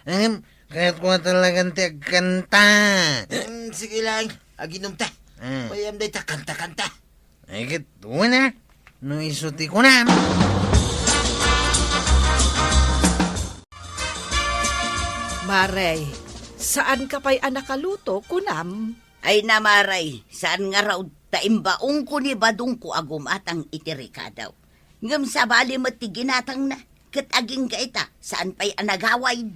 Ngem, kayatko a talagan ti agkanta. Hmm, sige lang, aginumta. Ah. Payam dayta kanta-kanta. Ay, ket, wen a. No isu ti kunam. Mare, saanka pay a nakaluto, kunam? Ay na, Mare, saan ngarud ta imbaonko ni Badongko a gumatang iti rekado. Ngem sabali met ti ginatangna, ket agingga ita, saan pay a nagawid.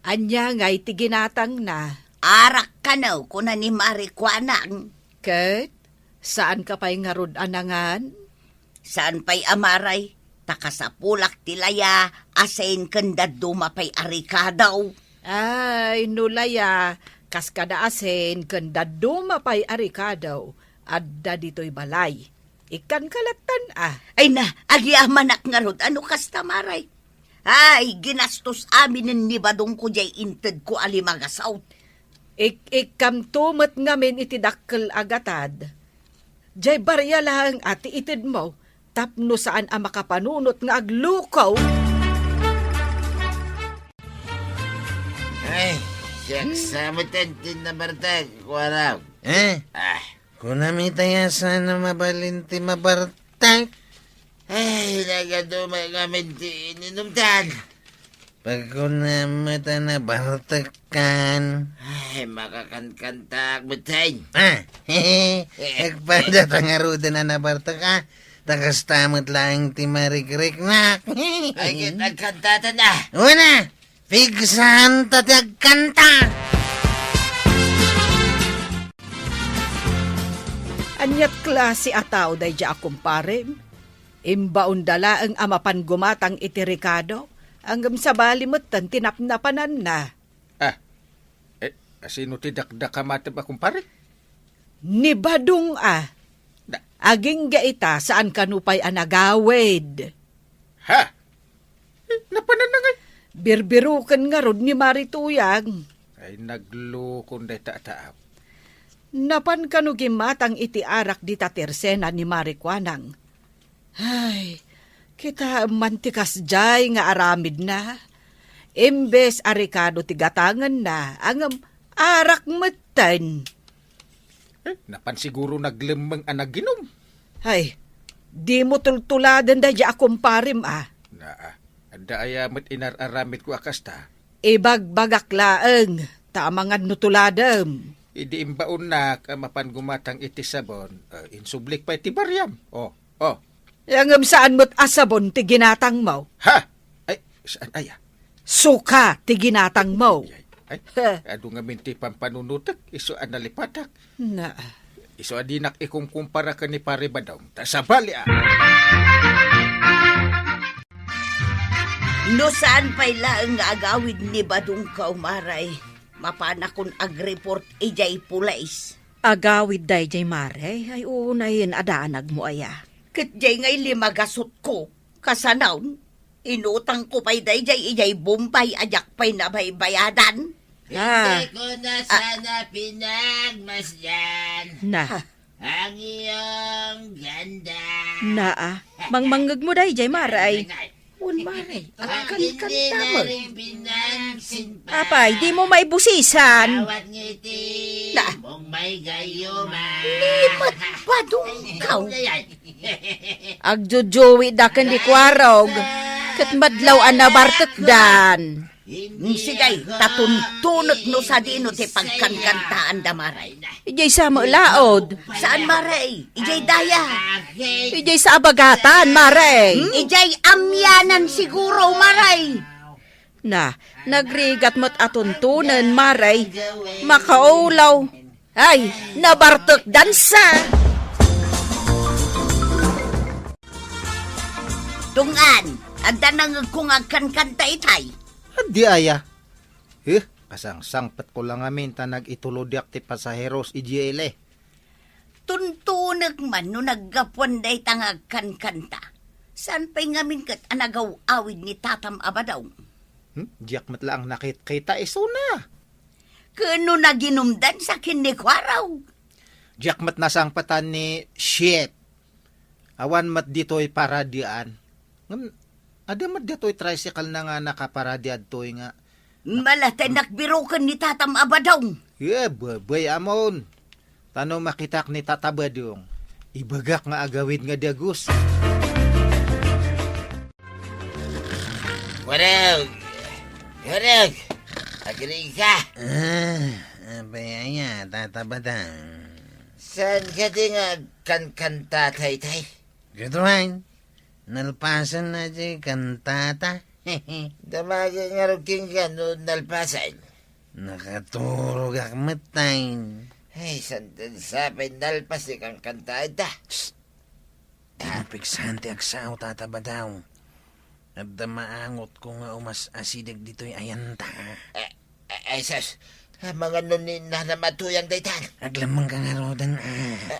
Ania ngay ti ginatangna? Arak kano, kuna ni Mare Kuanang. Ket, saanka pay ngarud a nangan? Saan pay a, Mare, ta kasapulak ti laya, asin ken dadduma pay a rekado. Ay, no laya, kas kada asin ken dadduma pay a rekado, adda ditoy balay. Ikkanka lattan a. Ay na, agyamanak ngarud a no kasta, Mare. Ay, ginastos aminen ni Badongko diay intedko a lima nga saut. Ik-, ikkamto met ngamin iti dakkel a gatad. Diay baria laeng a ti itedmo tapno saan a makapanunot nga aglukaw. Ay, siak sa met ti nabartek, kuarog. Eh? Ah. Kunam itay a saan a mabalin ti mabartek. Ay, nagaduma ngamin ti ininumtan. Pagkunam met a nabartekkan. Ay, makakankantak met, Tang. Ah, agpada ta ngaruden a nabartek, ah. Ta kasta met laeng ti marikriknak. Ay, ket agkantatan a. Wen a, pigsanta ti agkanta. Aniat klase a tao daydiay a kumparem? Imbaonda laeng a mapan gumatang iti rekado, ngem sabali metten ti napnapananna. Ah, eh, asino ti dakdakam a kumpare? Ni Badong a. Da- Agingga ita, saan kano pay a nagawid. Ha? Eh, napananna ngay? Birbiroken ngarud ni Mare Tuyang. Ay, naglukon dayta a tao. Napan kano gimmatang iti arak dita tersena ni Mare Kuanang. Ay, kitaem man ti kasdiay nga aramidna. Imbes a rekado ti gatangenna, ngem arak metten. Eh, napan siguro naglemmeng a naginum. Ay, dimo tultuladen daydiay a kumparem a. Naa, adda aya met inar-aramidko a kasta? Ibagbagak laeng, ta amangan no tuladem. Idi imbaonnak a mapan gumatang iti sabon, eh, insublik pay ti bariam. Oh, oh. Ya ngem saan met a sabon ti ginatangmo? Ha? Ay, saan aya? Suka ti ginatangmo. Ay, ay, adu ngamin ti pampanunotek, isu a nalipatak. Na. Isu a dinak ikumkumpara ken ni Pare Badong, ta sabali a. No saan pay laeng nga agawid ni Badong Kaumaray, mapanakon agreport idiay pulis. Agawid daydiay, Mare? Ay, unayen a danagmo aya. Ket diay ngay lima gasutko, kasano? Inutangko pay daydiay idiay Bombay a diak pay nabaybayadan. Ah. Hindi ko na sana pinagmasdan ang iyong ganda. Naa, mangmangngegmo daydiay, Mare, ay. Wen, Mare, agkankanta met. Apay, dimo maibusisan. Na. Ni met Badong Kau. Agjujuwi da ken di Kuarog. Ket madlaw a nabartekdan. Sige, ta tuntunek no sadino ti pagkankantaanda, Mare. Idiay sa met laod. Saan, Mare? Idiay daya. Idiay sa abagatan, Mare. Hmm? Idiay amianan siguro, Mare. Na, nagrigat met a tuntunen, Mare. Makaulaw. Ay, nabartekdan sa. Tungan, adda nangegko nga agkankanta itay. Addi aya? Eh, kasangsangpetko la ngamin ta nagitulodiak ti pasaheros idiay ili. Tuntunek man no naggapuan dayta nga agkankanta. Saan pay ngamin ket a nagaw-awid ni tatam a badong? Hmm? Diak met laeng nakitkita isuna. Ken no naginumdan sa ken ni Kuaraw? Diak met nasangpetan ni Shit. Awan met ditoy paradian. Ngem, adda met ditoy tricycle na nga nakaparadian toy nga. Malatay nakbiroken ni tatam a badong. Ye, babay amon. Tano makitak ni Tata Badong. Ibagak nga agawid nga dagus. Warag! Warag! Agriga! Ah, apay aya, Tata Badong? Saan ka di nga agkankanta, taytay? Gudruan, nalpasen na di kantata. Damagen ngarud kenka no nalpasen. Nakaturogak met, tay. Ay, saan ti sapay nalpas ti kankanta ita? Psst! Di mo pigsan ti agsao, Tata Badong. Adda maangotko nga umas-asideg ditoy ayanta. Eh, eh, ay, sus. Amangan no ni Nanam a Tuyang daytan. Aglemmengka ngaruden, a.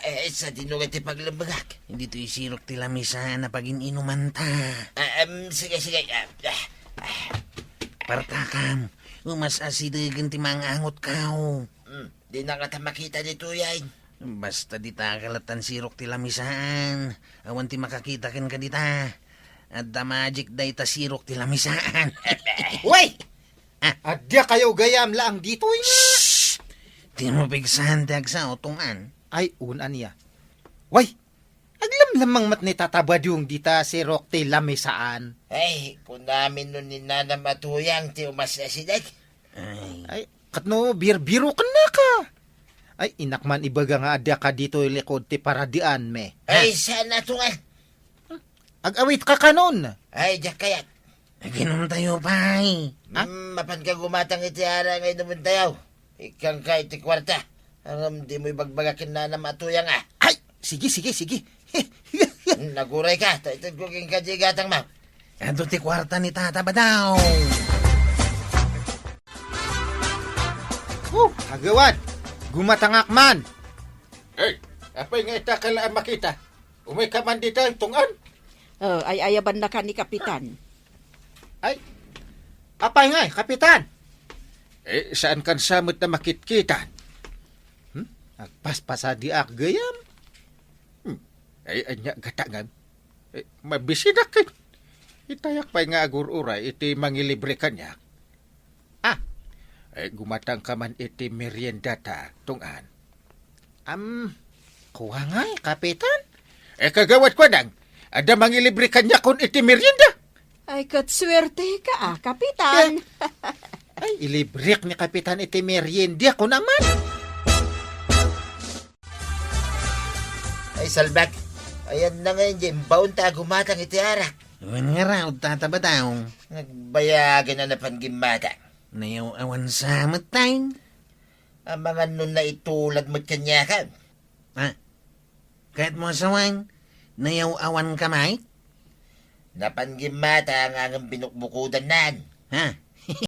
Eh, eh, sadino nga ti paglemmengak? Ditoy sirok ti lamisaan a pagin-inumanta. Eh, em, sige, sige. Eh, eh, eh. Partakam, umas-asidegen ti mangangotko. Hmm, di na ngata makita ni Tuyang. Basta dita kalatan sirok ti lamisaan. Awan ti makakita kenka dita. Adda magic dayta sirok ti lamisaan. Uy! Ah. Adda kayo gayam laang ditoy nga. Shh! Di mo pigsan ti agsao, Tungan. Ay, un, ania. Way! Aglamlamang met ni Tata Badong dita sirok ti lamisaan. Ay, kunamin no ni Nanam a Tuyang ti umas-asideg. Ay. Ay, ket no birbiroken naka. Ay, innak man ibaga nga adda ka ditoy likod ti paradian, me. Ha? Ay, saan a Tungan? Ag-awit ka kanon. Ay, diak kayat. Aginumtayo pay. Ha? Hmm, mapanka gumatang iti ara nga inumentayo. Ikkanka iti kuarta. Ngem di mo ibagbaga ken Nanam a Tuyang, a. Ay, sige, sige, sige. Naguray ka, ta itedko kenka diay gatang, ma. Adu ti kuarta ni Tata Badong. Oh, agawad! Gumatangak man! Ay, apay nga ita ka la a makita? Umay ka man dita, Tungan? Oh, ay-ayabanna ka ni Kapitan. Ay, apay ngay, Kapitan? Eh, saan kan sa met a makitkitan? Hmm? Agpaspasadiak gayam? Hmm. Ay, ania gata ngem? Eh, mabisidak ket. Itayak pay nga agur-uray iti mangilibre kaniak. Ah, eh, gumatang ka man iti meriendata, Tungan. Am, kua ngay, Kapitan? Eh, kagawad ko nang, adda mangilibre kaniakon iti merienda. Ay, ket suerte ka, ah, Kapitan. Eh, ay, ilibrek ni Kapitan iti merienda ko naman. Ay, salbak. Ayan na ngayon, di imbaon ta gumatang iti arak. Wen nga raw, Tata Badong. Nagbayagan na napan gimmata. Nayaw-awan sa met, tay. Amangan no naitulad met kaniakan. Ah, kayat mo asawan, nayaw-awan ka, may? Napan gimmata nga ngem binukbukudan nan. Ha?